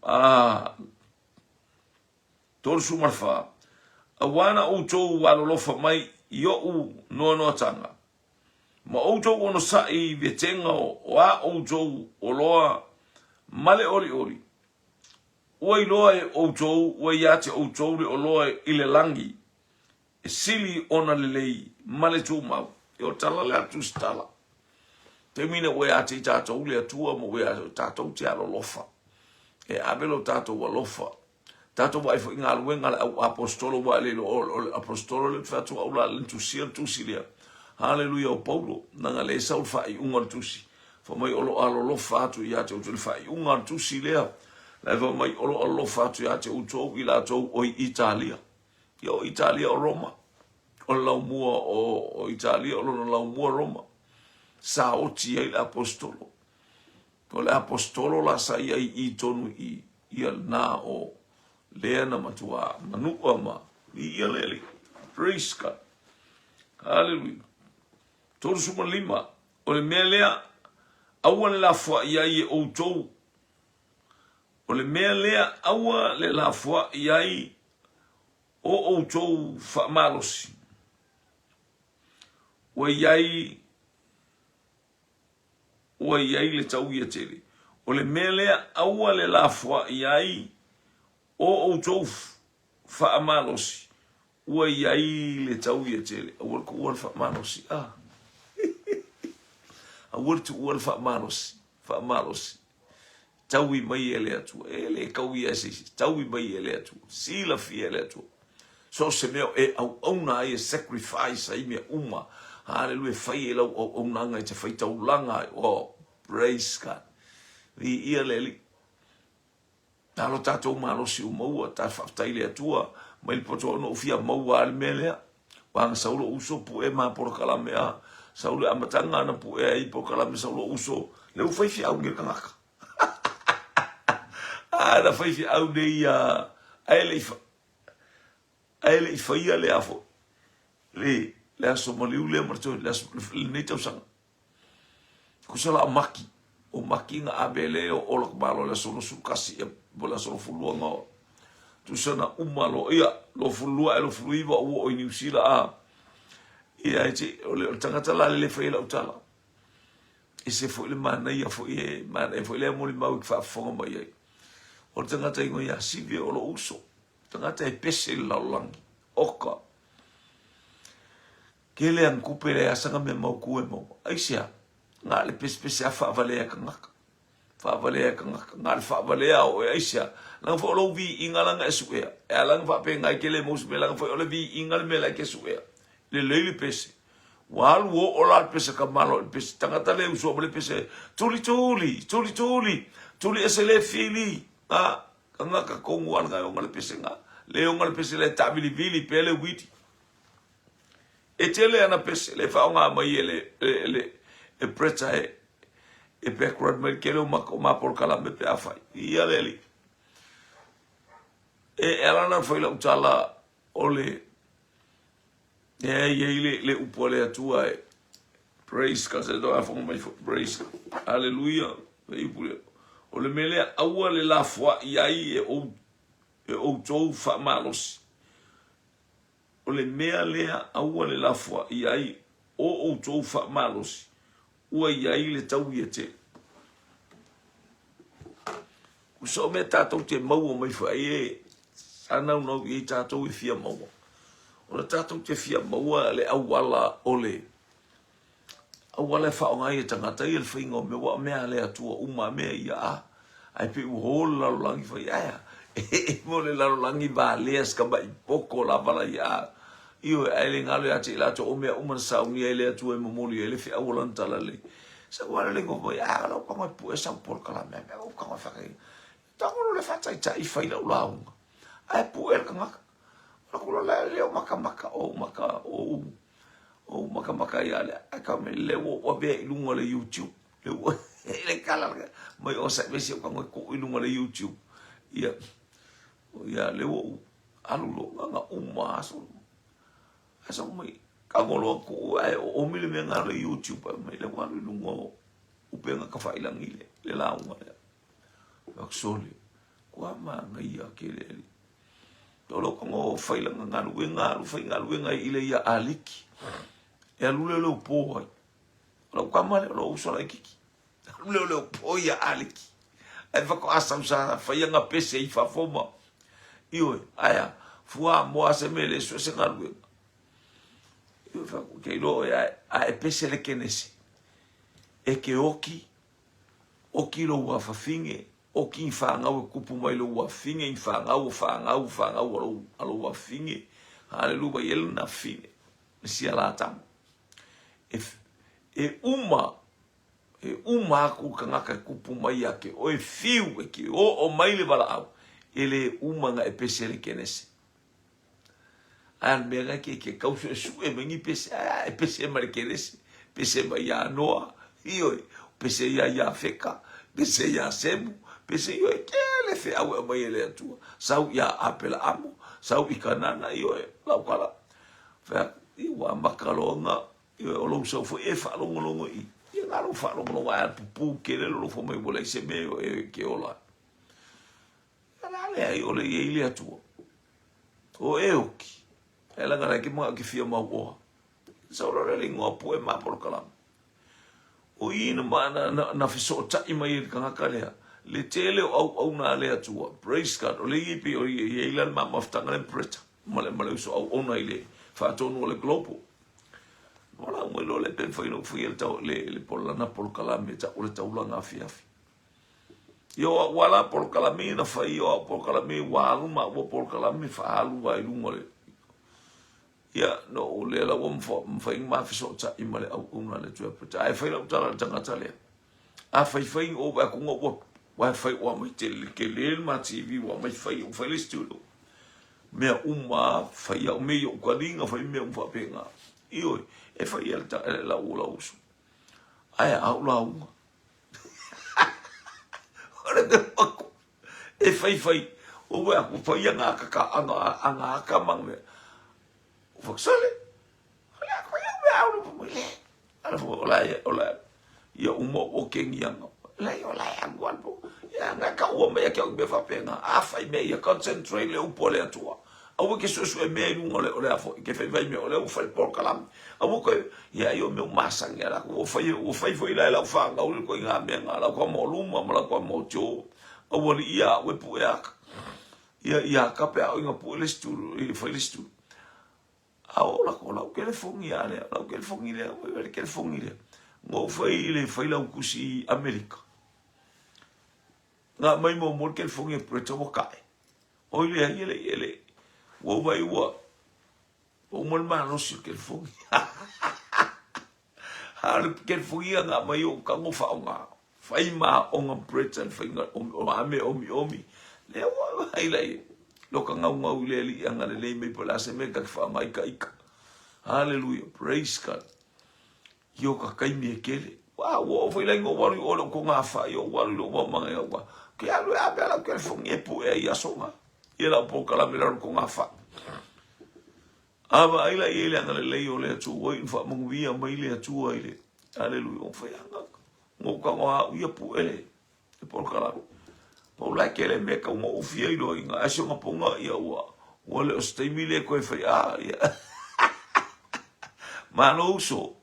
a, 34, auā na outou alolofa mai i oʻu noanoatanga, ma outou onosai i vetega o a outou oloa ma le olioli, ua iloa e outou ua ia te outou le oloa i le lagi, e sili ona lelei ma le tumau. E o tala le atu se tala. Taimi na ua ia te i tātou le Atua ma ua ia tātou te alolofa. E ave lo tātou alofa. Tātou vaai foi galuega le au apostolo wa le o le apostolo le whatu au la le tusi le tusi lea. Haleluia o Paulo, nanga le sau le faaiuga o le tusi. Fa mai o lo alolofa atu ia te outou le faaiuga o le tusi lea. La fa mai o lo alofa atu ia te outou i latou o i Italia. Ia o Italia o Roma. O le laumua o Italia o lona laumua Roma. Sa oti ai le apostolo. O le apostolo la sa i ai i tonu i ia lena o lea na matua manua ma i ia le Alii. Praise God. Hallelujah. 35. O le mea lea, aua le lafoai ai e outou. O le mea lea, aua le lafoai ai o outou faamalosi. Ua i ai ua i ai le tauia tele. O le mea lea, aua le lafoai ai o outou faamalosi, ua i ai le tauia tele. Aua le tuua le faamalosi. Ah. Aua le tuua le faamalosi. Faamalosi. Taui mai e le Atua. E le tauia e se isi. Taui mai e le Atua. Silafia e le Atua. So o se mea e auauna ai e sacrifice ai mea uma. Haleluia, fai e lau auaunaga e te fai taulaga ai. Oh, praise God. Viia le Alii. Na lo tatou malosi ua maua, ta faafetai i le Atua, mai le poto ona ou fia maua a le mea lea. Ua sau lou uso pue ma polokalame a sau le amataga na pue ai polokalame sau lou uso le ua fai feau nei le tagata. A na fai feau nei ia ae le i ae le i faia le a foi le le aso maliu lea ma le toe le aso lenei tausaga. Kusa la o maki, o maki na ave le o ola ka malo le aso 21 ia po le aso 22 na o. Tusa na uma lo ia lo fulua e lo fuluiva ua o i Niu Sila a. Ia e te, o le, o le tagata la le le fai lau tala. E se foi le manaia foi e manaia foi lea molimau i faafofoga mai ai. O le tagata ingoa ia Sivi o lo uso. Tagata e pese i le lalolagi. Oka. Kele ang kupe le asanga mea mautu e maua. Aisea? Nga le pesepese a faavalea e kangaka. Faavalea e kangaka. Nga le faavalea o e aisea? Langa foi o lou viiga langa e suea. E a langa faapenga ai kele mau se mea langa foi o le viiga le mea la e ke suea. Lelei le pese. Ua alu oo la le pese ka malo i le pese. Tagata le uso ma le pese. Tuli tuli, tuli tuli, tuli ese le fili. Nga, kangaka kongu ala nga e onga le pese nga. Le onga le pese le tavilivili pe le witi. E tele ana pese le faaaoga mai e le, e, le, e Bretta e, e background mai le kele o ma, o ma polokalame pe afai. Ia le alii. E, e ala na fai lau tala o le, e ai ai le, le upu a le Atua e, praise God, se toa afonga mai fo, praise God, hallelujah, le upu lea. O le mea lea, aua le lafoai ai e ou, e outou faamalosi. O le mea lea aua le lafoai ai o outou faamalosi, ua i ai le tauia tele. Kusa o mea tatou te maua mai foi ai e sa naunau i ai tatou e fia maua. Ona tatou te fia maua le auala o le auala e faaaoga ai e tagata ia le faiga o mea, aua o mea a le Atua uma a mea ia a. Ae pei ua ho le lalolagi fai aea. E mo le lalolagi valea se tamai poko lava la ia a. Ioe, ae le galo ia te i latou o mea uma na saunia e le Atua e momoli ai le feau o lana talalelei. Sa ua le lengo mai, a lau tago e pue sau polokalame, a lau tago e whakai. Tago lo le whataitai whai lau lauga. Ae pue le kangaka. Ola kula le leo makamaka o maka o o makamaka ia le ae kau me le ua ua vea i lunga o le YouTube. Le ua le kala mai o sa vesi o kango ku i lunga o le YouTube. Ia ia le ua alu lo nga uma aso. Aso mai. Kagolo aku ae o omi le mea ngalo i YouTube ai mai le ua alu i luga o upega tafailagi le, le lauga lea. Fai sole, kua manaia ke le ali. Tolo kango fai langa galuega alu fai galuega i le ia aliki. E alu le leo po ai. Lau kama le lo uso laititi. Alu leo leo po ia aliki. Ai whako asau sa fai anga pese i fafo ma. Ioe, aia, fua moa se mele sue se galuega. Ioe, whako, kei lo e a e pese le kenese. E ke oki, oki lo ua whawhinge, oki i whangau e kupu mai lo ua whinge, i whangau, o whangau, whangau a lo ua whinge. Haleluia, i ele na whine. Sia la tamo. E, e uma, e uma aku kangaka e kupu mai ia ke oe fiu e ke oo mai le valaau, e le uma nga e pese le kenese. Ae le mea nga ke ke kau sue sue mai ni pese, ae e pese mai le kenese, pese mai ia Noa, ioe, pese ia Iafeka, pese ia Semu, pese ioe, kele feau e aumai e le Atua. Sau ia Apelaamo, sau i Kanana, ioe, lau kala. Fai atu, ia ua amata loa ona, ioe, o lou sau foi e faalogologo i, ia na lou faalogologo ae pupū tele lo lou fai mai ua leai se mea e ke ola ai. Ia la leai o le i ai le Atua. O e oki, e laga lai ke mga ke fia mau oa. Sau loa le ingoa pue ma polokalame. O i na, na, na, na fesootai mai e le tagata lea, le tele o auauna a le Atua. Praise God. O le i pe o i i la le mafutaga le preta ma le ma le uso auauna i le faatonu o le global. No la mai lo le pe fai no fai le tau le le polana polokalame ta o le taulaga afiafi. Io ua la polokalame na fai o polokalame ua alu ma ua polokalame faalu ai lunga le Ia, no o lea la ua mafai ona ma fesootai ma le auauna a le Atua Pita. Ae fai lau tala i le tagata lea. A faifai o vaai atu ua ua fai ua mai tele tele le ma TV ua mai fai ua fai le studio. Mea uma fai au mea i ou taliga fai mea uma faapena. Ioe, e fai e le lau lau uso. Ae a au lauga. O le mea aku e faifai o vaai atu fai ana aka ana ana aka ma mea. O whakasole. O le ako ia mea au le le. Ala fo ola ia ola ia uma o kengi anga. Le ola ia alu alu. Ia nga ka ua mea ke au mea whapenga. A whai mea ia concentrate le upo le atua. Aua ke suesue mea i luga o le, o le afo, ke whaiwhai mea, o le ua whai polokalame. Aua koe, ia i o mea masangi a lako, ua whai, ua whai foi la e lau whāngau le koe ngā mea ngā lau kwa mō luma, ma lau kwa mō tō. Aua li ia au e pu e aka. Ia, ia kape au inga pu e le sturu, i whai le sturu. A o lako, lau kelefongi a lea, lau kelefongi lea, ua le kelefongi lea. Ngō whai i le whai lau kusi i Amerika. Ngā mai mō mō le kelefongi e pureta ua kae. Oi leai e le e le ua uma ai ua ua uma le malosi o le kelefogi. A o le kelefogi ia na aumai ou tago faaaoga fai ma aoga Brett le faiga o a mea omiomi lea ua vaai la i lo ka gaugau i le Alii agalelei mai po o le a se mea ta te faaaoga ai ka ika. Hallelujah, praise God. I o ka taimi e kele. Ua ua oo foi la ina ou alu i o i lou togafai, ou alu i lou maumaga i au Ke alu e ave a lau telefoni e pue ai i aso na. Ia lau polokalame i lalo i le togafai. A vaai la i ai le agalelei o le Atua, ua iu ina faamanuia mai le Atua i le Aleluia. Ua fai anga, ua ou tago a au ia pue le e polokalame. Pau la e kele mea tau na ufia i loa ae si ona ponga ia ua ua le o se taimi lea toe fai a ia. Malo uso.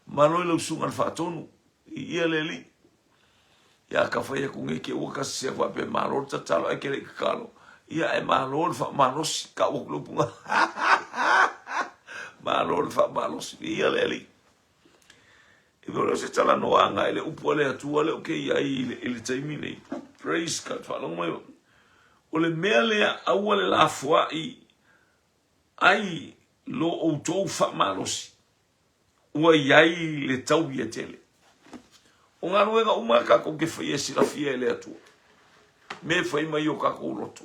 Malo i lau susuga i le faatonu. I ia le alii. Ia ka fai atu nei ke ua kasi se faapea malo le tatalo ae ke le i tatalo. Ia ae malo le faamalosi ka ua kulo punga. Malo le faamalosi. I ia le alii. E pei o se talanoaga i le upu a le Atua lea ou te i ai i le, i le taimi nei. Praise God. Faalogo mai. O le mea lea, aua le lafoai ai lo outou faamalosi, ua i ai le taui e tele. O galuega uma a tatou te faia e silafia e le Atua. Me fai mai o tatou loto.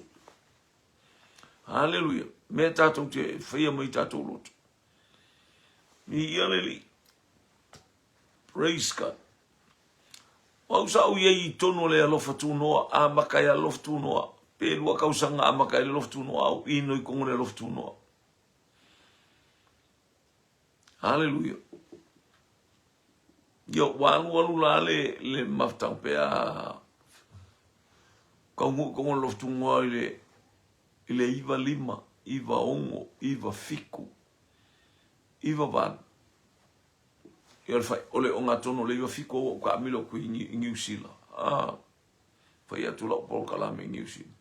Haleluia. Mea tatou te faia mai tatou loto. Viia le Alii. Praise God. O au sa ou i ai i tonu o le alofa tunoa, amata e alofa tunoa, pe lua tausaga amata e le alofa tunoa, au inoi tonu le alofa tunoa. Haleluia. Ia, ua alualu la le, le mafutaga pe a kaunuu i le lofutugoa i le, i le 95, 96, 97, 98. Ia, o le, fai, o le ogatotonu o le 97 ua ou taamilo atu i, i Niu Sila. Ah, fai atu lau polokalame i Niu Sila.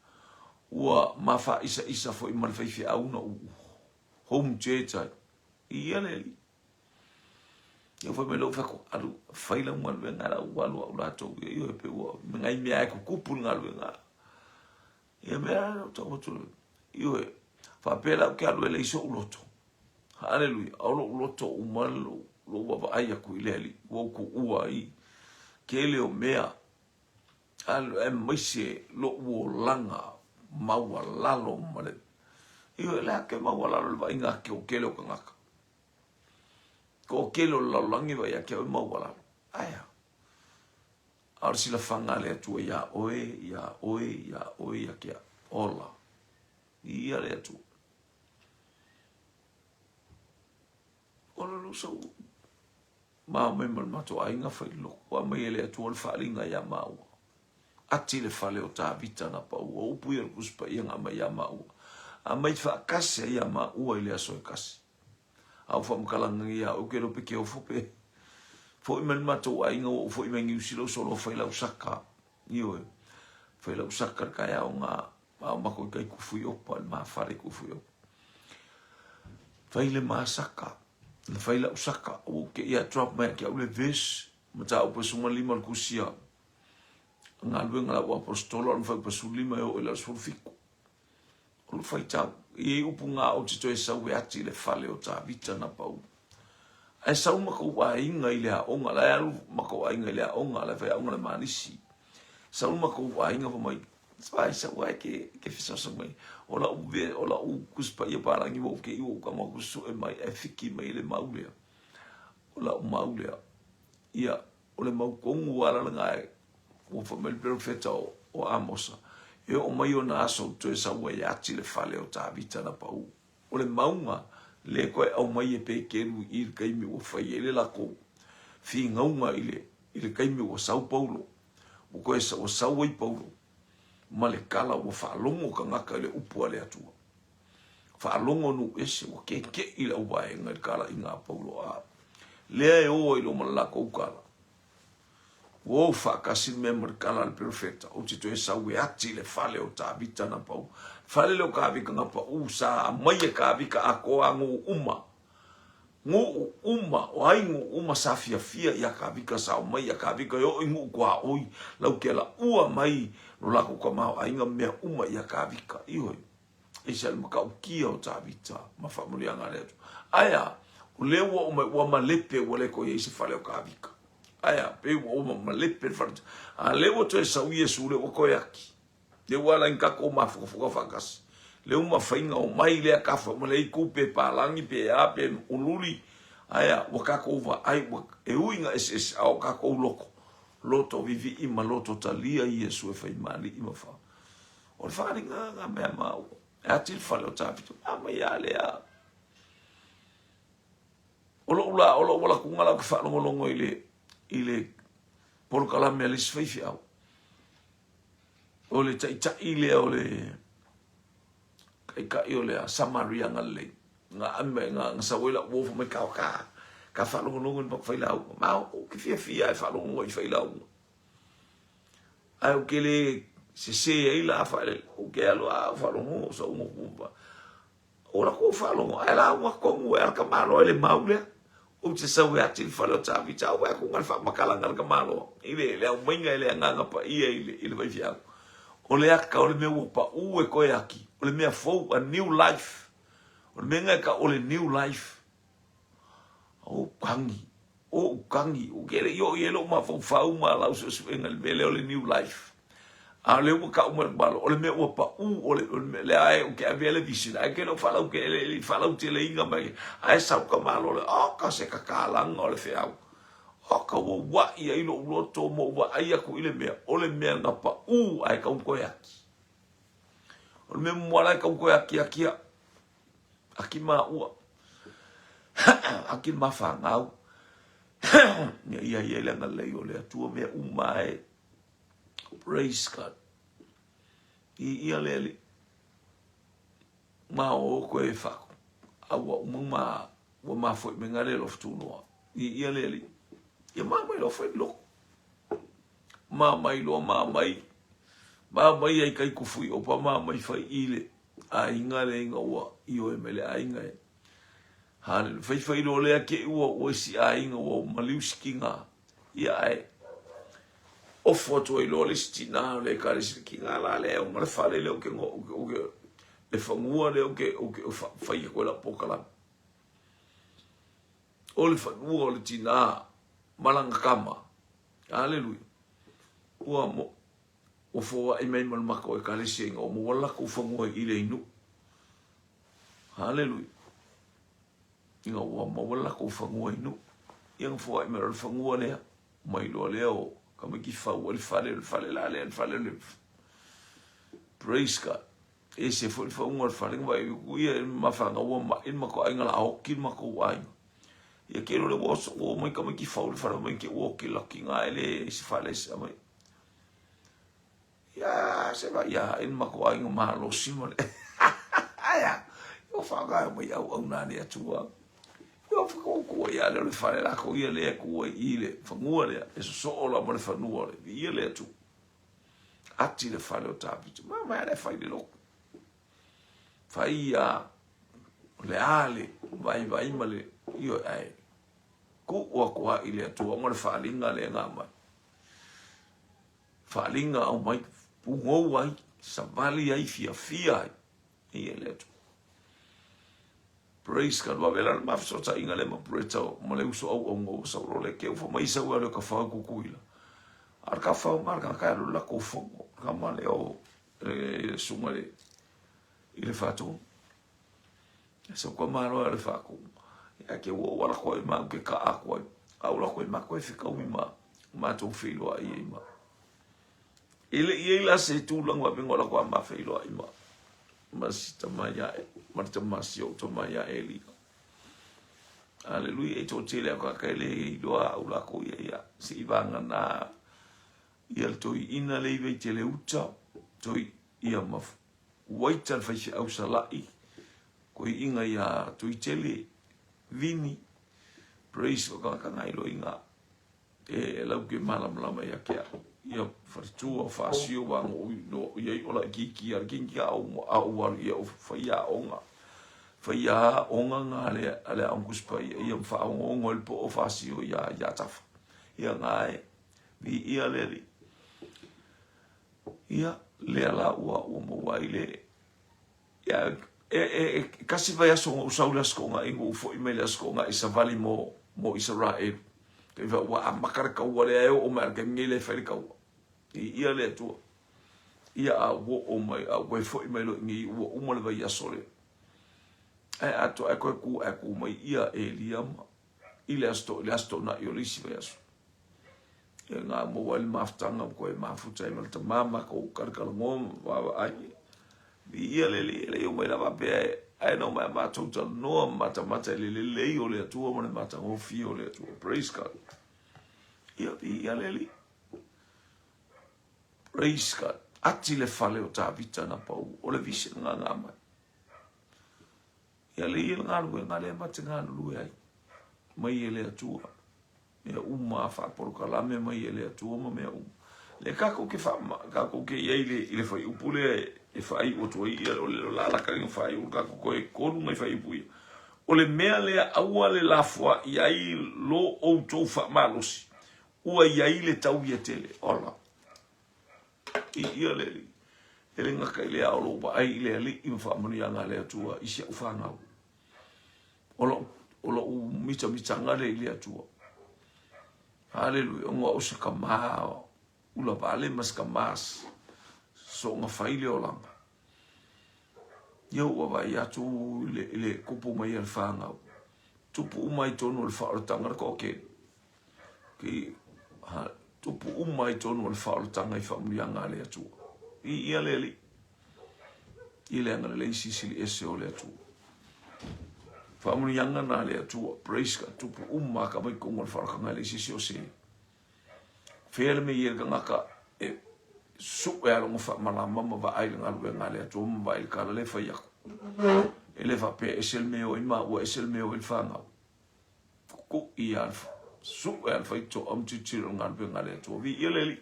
Ua mafaaisaisa foi ma le faifeau na ou home church ai. Ia le alii. Ia fai mai lou fai atu, alu, fai lau galuega la ua alu au latou ia, ioe, pe ua ngai mea e tutupu le galuega. Ia mea la tau atu, ioe, faapea la ou te alu e leai so'u loto. Haleluia, a o lo'u loto uma lou, lou vaavaai atu i le Alii, ua ou tuua ai tele o mea, aemaise lo'u olaga maualalo ma le, ioe, le a ke maualalo le vaaiga ake o tele o tagata. Toatele o le lalolagi e vaai ia te au e maualalo. Ae a? A o le silafaga a le Atua iā oe, iā oe, iā oe, ia te au. Ola. Ia le Atua. Ola lou sau. Ma mai ma le matou aiga fai lotu. Ua aumai e le Atua le faaaliga iā maua. Ati le fale o Tavita na pau. O upu ia o le Tusi Paia na aumai iā maua. Aumai faatasi ai iā maua i le aso e tasi. A o faamatalaga nei ia au ke iloa pe ke ofo pe foi mai le matou aiga ua ou foi mai Niu Sila ou solo fai lau saka. Ioe. Fai lau saka le taeao na a o matou i tai Kufuiopa, le ma fale i Kufuiopa. Fai le ma saka. Na fai lau saka. Ua ou te ia drop mai ia te au le verse. Mataupu e 15 o le tusi a galuega a lau aposetolo a le mafai 15 e oo i le 17. O le faitau, e i ai upu na ou te toe sau e ati i le fale o Tavita na pau. Ae sau matou aiga i le aoga, la e alu matou aiga i le aoga, la e faiaoga le Malisi. Sau matou aiga fai mai, Vai sau ai ke, ke fesoasoani mai. O lau, o lau Tusi Paia palagi ua ou te i ua ou tago atu sue mai ae fiki mai le mau lea. O lau mau lea. Ia, o le mau tonu lava la lena e, ua fai mai le perofeta o, o Amosa, e oo mai ona aso ou toe sau ai e ati le fale o Tavita na pau. O le mauga lea toe aumai e Peteru i le taimi ua fai ai le latou finauga i le, i le taimi ua sau Paulo. Ua toe ua sau ai Paulo ma le tala ua faalogo tagata i le upu a le Atua. Faalogo nuu ese ua keke'i le auvaega i le talaiga a Paulo a lea e o ai loa ma le latou tala. Ua o faatasi le mea ma le tala a le perofeta, ou te toe sau e ati le fale o Tavita na pau. Fale lea o Tavita na pau sa aumai e Tavita atoa nuu uma. Nuu uma, o ai nuu uma sa fiafia ia Tavita sa omai ia Tavita e oo i nuu tuaoi lau ke laua mai lo latou tamaoaiga ma mea uma ia Tavita. Ioe. Aisa le matautia o Tavita ma faamanuiaga a le Atua. Ae a, o lea ua oo mai ua malepe ua le toe i ai se fale o Tavita. Ae a, pei ua oo malepe le fale. A lea ua toe sau Iesu lea ua toe aki. Lea ua ala i tatou mafukafuka faatasi. Lea ua mafai ona omai lea tafa ma lea itu pe palagi pe a pe ululi. Ae a, ua tatou vaai ua e ui ina eseese a o tatou loto, loto vivii ma loto talia Iesu e fai ma Alii ma fa. O le faaaliga na mea maua. E ati le fale o Tavita, a mai a lea. O lou la, o lou alatuga la ou te faalogologo i le, i le polokalame a le isi faifeau. O le taitai lea o le taitai o le Samaria Galilei. Nga ame nga nga sau ai lau uo fai mai ka ka ka faalogologo i le failauga. Ma ou te fiafia e faalogologo i failauga. Ae ou te le sese ai la faale, ou te alu a faalogo sa uga kumba. O la ko faalogo, ae la uga tonu e ala ka malo ai le mau lea. Ou te sau e ati le fale o Tavita, au e aku nga le faamatalaga a le tamaloa i le, le aumaiga e le Agaga Paia i le, i le faifeau. O le aka o le mea ua pau e toe aki, o le mea fou, a new life. O le mea nga e tau o le new life. O tagi, o tagi, ou te le i oo i ai lou mafaufau ma lau suesuega i le mea lea o le new life. A o lea ua tau mai le malo, o le mea ua pau, o le, o le mea lea ai ou te avea le vision, ae ke le o faalauteleina mai, ae sau ka malo le, o ka se kakalaga o le feau. O ka ua ua'i ai lou loto ma ou vaai atu i le mea, o le mea na pau ae tau toe aki. O le mea muamua la e tau toe akiaki au. Aki maua. Aki le mafagau. Ia ia ia le agalelei o le Atua mea uma e. Praise God. I ia le ali. Ma o koe e whaku. A ua uma ma ua mafoi me ngare lo ftunoa. I ia le ali. Ia ma mai lo whai loko. Ma mai loa ma mai. Ma mai ai kai kufui opa ma mai whai i le aiga le inga ua i oe mai le aiga e. Hallelujah. Whai whai loa lea ke ua ua isi aiga ua maliu sikinga. Ia ae ofo atu ai loa le isi tinā o le Ekalesia ki ngā lā lea o ma le fale lea o ke ngo o ke le fanua lea o ke o ke whai e koe lau pōkalame. O le fanua o le tinā malanga kama. Hallelujah. Ua mo ua foai mai ma le makou Ekalesia inga ua maua lakou fanua i le inu. Hallelujah. Ina ua maua le lakou fanua i Nuu. Ia na foai mai loa le fanua lea, mai loa lea o tamaiti fau ai le fale, o le fale la lea, le fale o le Praise God. Ese foi le fauga o le fale, na vaai atu ia i le mafanau ua mai le matou aiga, la oti le matou aiga. Ia ke loa le ua ua omai tamaiti fau le fale, mai ke ua oti laki na e le se fale se mai. Ia, se va ia i ma ko aiga malosi ma le. Aia, o whakae mai au au nā le atua. Ia whakauku ia le o le whare la ko ia le ku ai i le whangua lea, e sosoo la ma le whanua le, vi ia le atu. Ati le whare o Tāpiti, ma mai ale whai le loku. Whai ia le ale, vai vai ma le, io ai, ku ua kua i le atua, ngo le whalinga le ngā mai. Faalinga aumai pugou ai, savali ai, fiafia ai. Ia le Atua. Praise God. Wa vela ma fesootaiga le ma Bretta ma le uso auaunga ua sau loa le ke ufa mai sau e alu e ka fau Kukuila. A le ka fau nga le ka alu la ko fongo. Ka ma le o e sunga le i le fatu. E sau ka malo e le faku. Ia ke ua wala koe ma ke ka a koe. A ula koe ma koe whikau i ma. Matou feiloai ai ma. E le i ai la se tulaga faapea o la koa ma feiloai ma. Ma si tama ia e, ma le tama si ou tama ia Elia. Aleluia, e toatele a ka le iloa au lākou ia ia. Se i vāngana ia le toeaina le i Vaitele uta, toi ia ma Waita le faifeau Salaʻi, koiʻiga iā Tuitele, Vini, Praise whakakanga i loinga e lau ke malamalama ia ke au. Ia wharitua, whaasio wā ngo ui no ia i ola i ki ki a ki ki a o a o waru ia o whai a onga. Whai a onga ngā le a le aongus pa ia ia mwha ongo ongo el po o whaasio ia ia tafa. Ia ngā e, vi ia le li. Ia, lea la ua ua maua ai le ia e e e kasi vaiaso na ou sau i le Aso Toonai na ou foi mai le Aso Toonai i savali mo mo Isaraelu. Kai fa ua amata le kaua lea e oo mai a le taimi nei lea e fai le kaua. I ia le Atua. Ia a ua oo mai a ua foi mai loa i inei ua uma le vaiaso lea. Ae atoa ae koe ku ae ku mai ia Elia ma i le Aso i le Aso Toonai o le isi vaiaso. Ia ngā maua ai le mafutaga ma koe mafuta ai ma le tama ma kou kalakalanoa ma vaavaai. Vi ia le alii e le i omai lava pea e ae nau mai a matou talanoa ma matamata i le lelei o le Atua ma le matagofie o le Atua. Praise God. Ia vi ia le alii. Praise God. Ati le fale o Tavita na pau o le vise na ngā mai. Ia le ia le galuega lea ma te galulue ai mai e le Atua. Mea uma a faapolokalame mai e le Atua ma mea uma. Le kākou ke wha, kākou ke iai le, i le whaiupu lea e, e whaaiu atu ai ia, o le lalaka i whaaiu o kākou koe kolu mai whaiupu ia. O le mea lea aua le lafoa i ai lo outou whaamalosi, ua iai le tau ia tele. Ola. I ia le alii. E le gata i lea o lou vaai i le alii ma faamanuiaga a le Atua i si au fanau. O lou, o lou mitamitaga lea i le Atua. Haleluia, ona o se kamā ula vale ma se kamā soonga fai le olaga. Ia ua vaai atu i le, i le kupu mai a le fanau. Tupu uma i tonu o le faaolataga le toatele. Ki, ha, tupu uma i tonu o le faaolataga i faamanuiaga a le Atua. I ia le Alii. I le agalelei silisili ese o le Atua. Faamanuiaga na le Atua. Praise God. Tupu uma ka mai kongo le wharakanga le sisi o se. Fea le me i le kangaka e su e alongo wha malama ma va ai le ngaluenga le Atua ma va ai le kala le whai aku. E le wha pe esel me o ima ua esel me o il whangau. Ku i al su e al whai to am titiro ngaluenga le Atua. Vi ia le li.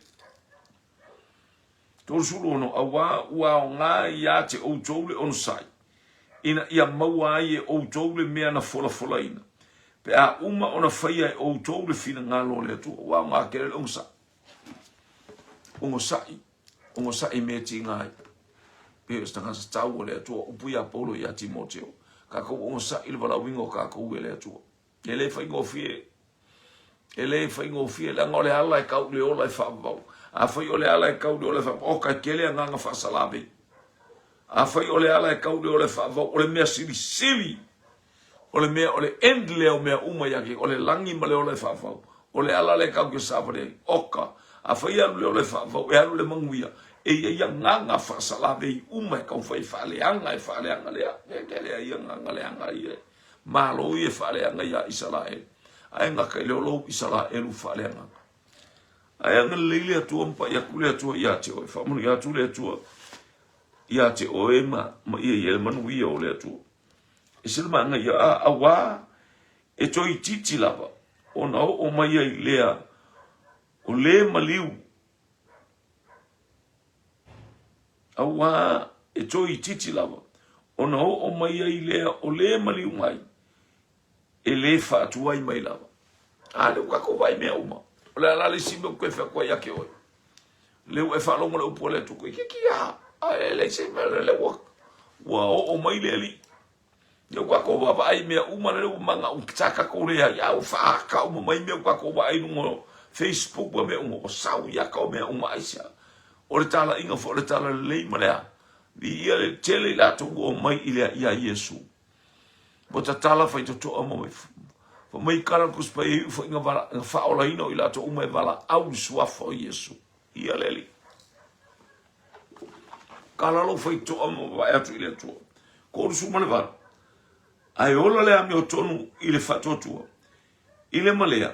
36, auā ua aoga ia te outou le onosai, ina ia maua ai e outou le mea na folafolaina, pe a uma ona faia e outou le finagalo o le Atua. Ua aoga tele le onosai. Onosai, onosai mea tiga ai. Pei o se tagata tau o le Atua, upu ia Paulo ia Timoteo. Kakou onosai le valaauina o kakou e le Atua. E le faigofie. E le faigofie, leaga o le ala e kau le ola e faavavau. Afai o le ala e kau le ola e faavavau, oka e tele agaga faasalavei. Afai o le ala e kau le ola e faavavau, o le mea silisili, o le mea o le end lea o mea uma ia ke, o le lagi ma le ola e faavavau. O le ala lea e kau ke savali ai, oka. Afai e alu le ola e faavavau, e alu le manuia, e i ai agaga faasalavei uma e taumafai e faaleaga, e faaleaga lea, e tele ai agaga leaga ia. Malo ia e faaleaga iā Isaraelu, ae gata i le ola ou Isaraelu faaleagaga. Ae agalelei le Atua ma pai atu le Atua ia te oe, faamanuia atu le Atua ia te oe ma, ma ia ia le manuia o le Atua. E se le maga ia, a, auā e toeitiiti lava ona oo mai ai lea o le maliu Auā e toeitiiti lava ona oo mai ai lea o lē maliu mai, e lē faatuai mai lava. A lea ua tatou vaai i mea uma. O le a la le isi mea ou toe fai atu ai ia te oe? Lea ua e faalogo i le upu a le Atua, toeitiiti lava, ae leai se mea, lea ua oo mai le Alii. Lea ua tatou vaavaai i mea uma, lea ua manaʻo sa tatou leai, a ua faaata uma mai mea ua tatou vaai i luga o Facebook ma mea uma, ua sau ia ata o mea uma aisea? O le talaiga foi o le talalelei ma le a? Viia le tele i latou ua omai i le iā Iesu. Ua tatala faitotoa ma mai fa mai kala le Tusi Paia iu foi na faaolaina o i latou uma e valaau i le suafa o Iesu. Ia le Alii. Kala lou faitotoa ma vae atu i le Atua. 38. Ae ola le amiotonu i le faatuatua, i le malea,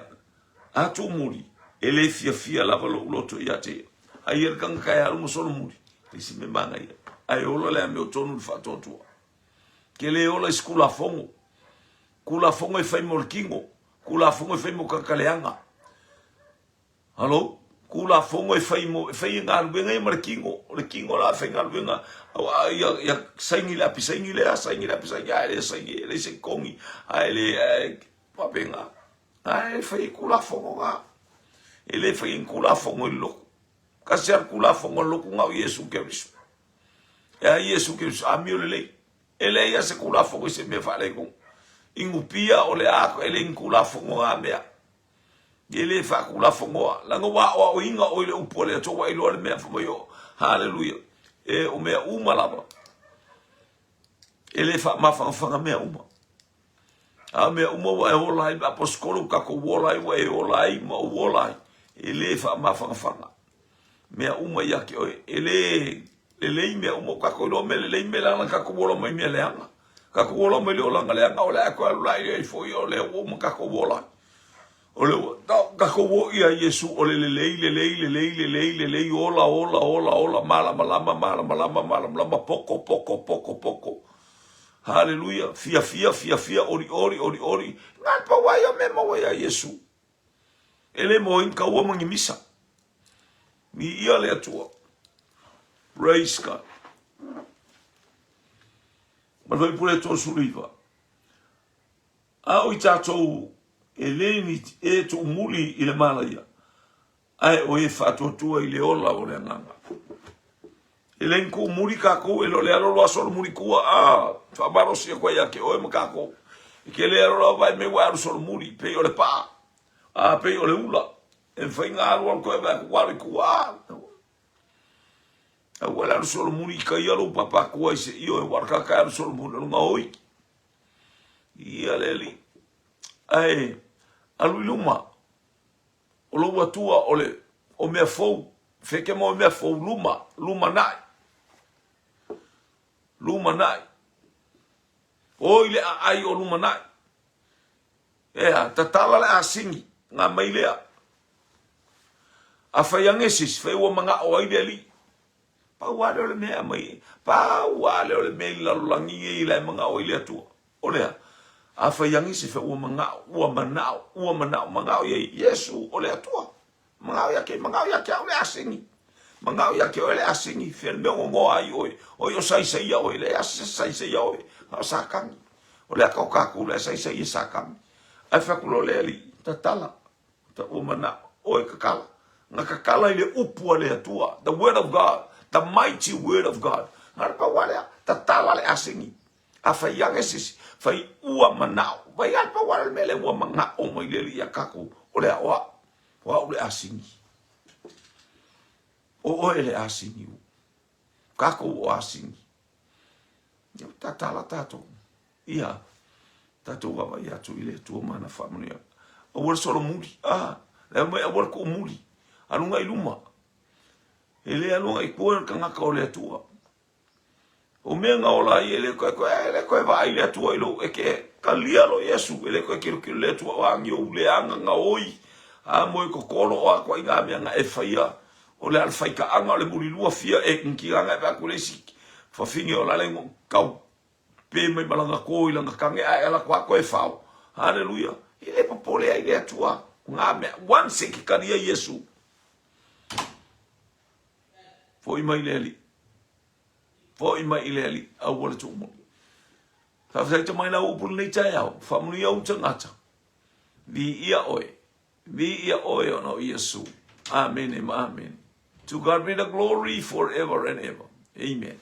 a tuumuli, e le fiafia lava lou loto ia te ia. Ai ia le tagata e alu ma solomuli, le isi mea manaia. Ae ola le amiotonu i le faatuatua. Ke le ola i se kulafono. Kulafono e fai mo le kino, kulafono e fai mo tagata leaga. Halo, Kulafono e fai mo, e fai e galuega ia ma le kino, o le kino la e faigaluega, auā ia, ia saini le api saini lea, saini le api saini, ae le saini, e leai se totogi, ae le, ae faapena. Ae e fai e Kulafono na. E le fai e ni Kulafono i le lotu. Kasi lava le Kulafono a le lotu na o Iesu Keriso. E a Iesu Keriso, amio lelei. E leai lava se Kulafono i se mea faaletonu. Inupia o le a, e leai ni Kulafono na mea. E le faatulafonoa, leaga ua aoaoina oe i le upu a le Atua, ua e iloa le mea fai mai o, haleluia, e o mea uma lava, e le faamafanafana mea uma. A o mea uma ua e ola ai, aposetolo ua tatou ola ai, ua e ola ai ma ou ola ai, e le faamafanafana. Mea uma ia te oe, e le lelei mea uma, ua tatou iloa mea lelei, mea leaga, tatou ola mai mea leaga. Tatou ola mai le olaga leaga, o le a toe alu la i ai foi, o lea ua uma tatou ola ai. O le ua tatou o ia Iesu, o le lelei, lelei, lelei, lelei, lelei, ola, ola, ola, ola, malamalama, malamalama, malamalama, poko, poko, poko, poko. Haleluia, fiafia, fiafia, olioli, olioli. Na le pau ai o mea maua ia Iesu. E le maua ai ni kaua ma ni misa. Viia le Atua. Praise God. Ma le Fuaipule 39. A o i tatou e le ni e tuumuli i le malaia, ae o e faatuatua i le ola o le agaga. E le ni tuumuli kakou, e le o le alo loa solomuli tua, a faamalosi atu ai ia te oe ma kakou. E ke le alo loa vae mai ua alu solomuli, pei o le paa, a pei o le ula, e mafai ona alu alu toe vae atu ua alu i tua, a. Aua le alu solomuli i kai lou papatua i se io e warakaka e alu solomuli o le gaoi. Ia le alii. Ae alu i luma. O lou Atua o le o mea fou, feke mo mea fou luma, lumanai. Lumanai. O i le aai o lumanai. Ea, tatala le asini, nga mai lea. A fai ane se isi, fai ua manao ai le Alii. Pau lava lea o le mea e aumai ai. Pau lava lea o le mea i le lalolagi nei la e manao ai le Atua. O le a? A fai ane se fai ua manao, ua manao, ua manao, manao i ai Iesu o le Atua. Manao ia ke, manao ia te au le asini. Manao ia te oe le asini, fea le mea o ngoa ai oe. Oi o saisaia oe, leai a se saisaia oe. Na o Satani. O le aka o tatou la e saisaia e Satani. Ae fai atu loa le Alii, tatala. Ta ua manao oe tatala. Na tatala i le upu a le Atua, the word of God, the mighty word of God. Na o le pau lava lea, tatala le asini. A fai ane se isi, fai ua manao. Vai a le pau lava lea o le mea lea ua manao mai le Alii ia tatou, o le aoao. O au le asini. O oe le asini. Tatou o asini. Ia tatala tatou. Ia, tatou vaavaai atu i le Atua ma ana faamanuiaga. Aua le solomuli. Ah, le mai aua le tuumuli. Alu agai i luma. E le alu agai i tua le tagata o le Atua. O mea na ola ai, e le toe toe, e le toe vaai le Atua i lou, e ke talia lo Iesu, e le toe tilotilo le Atua o agi ou leaga gaoi, a moe totolo o a ituaiga mea na e faia, o le a le faitaaga o le mulilua fia e kikilana e vaai atu i le isi fafine o la le tau pe mai ma lana to i lana tane ae ala atu a toe fao. Haleluia. E le popole ai le Atua. O na mea, once e ke talia Iesu, Foi mai le Alii. Foi mai i le Alii, aua le tuumuli. Faafetai te mai lau upu lenei taeao, faamanuia ou tagata. Viia oe, viia oe ona o Iesu. Amene ma amene. To God be the glory forever and ever. Amen.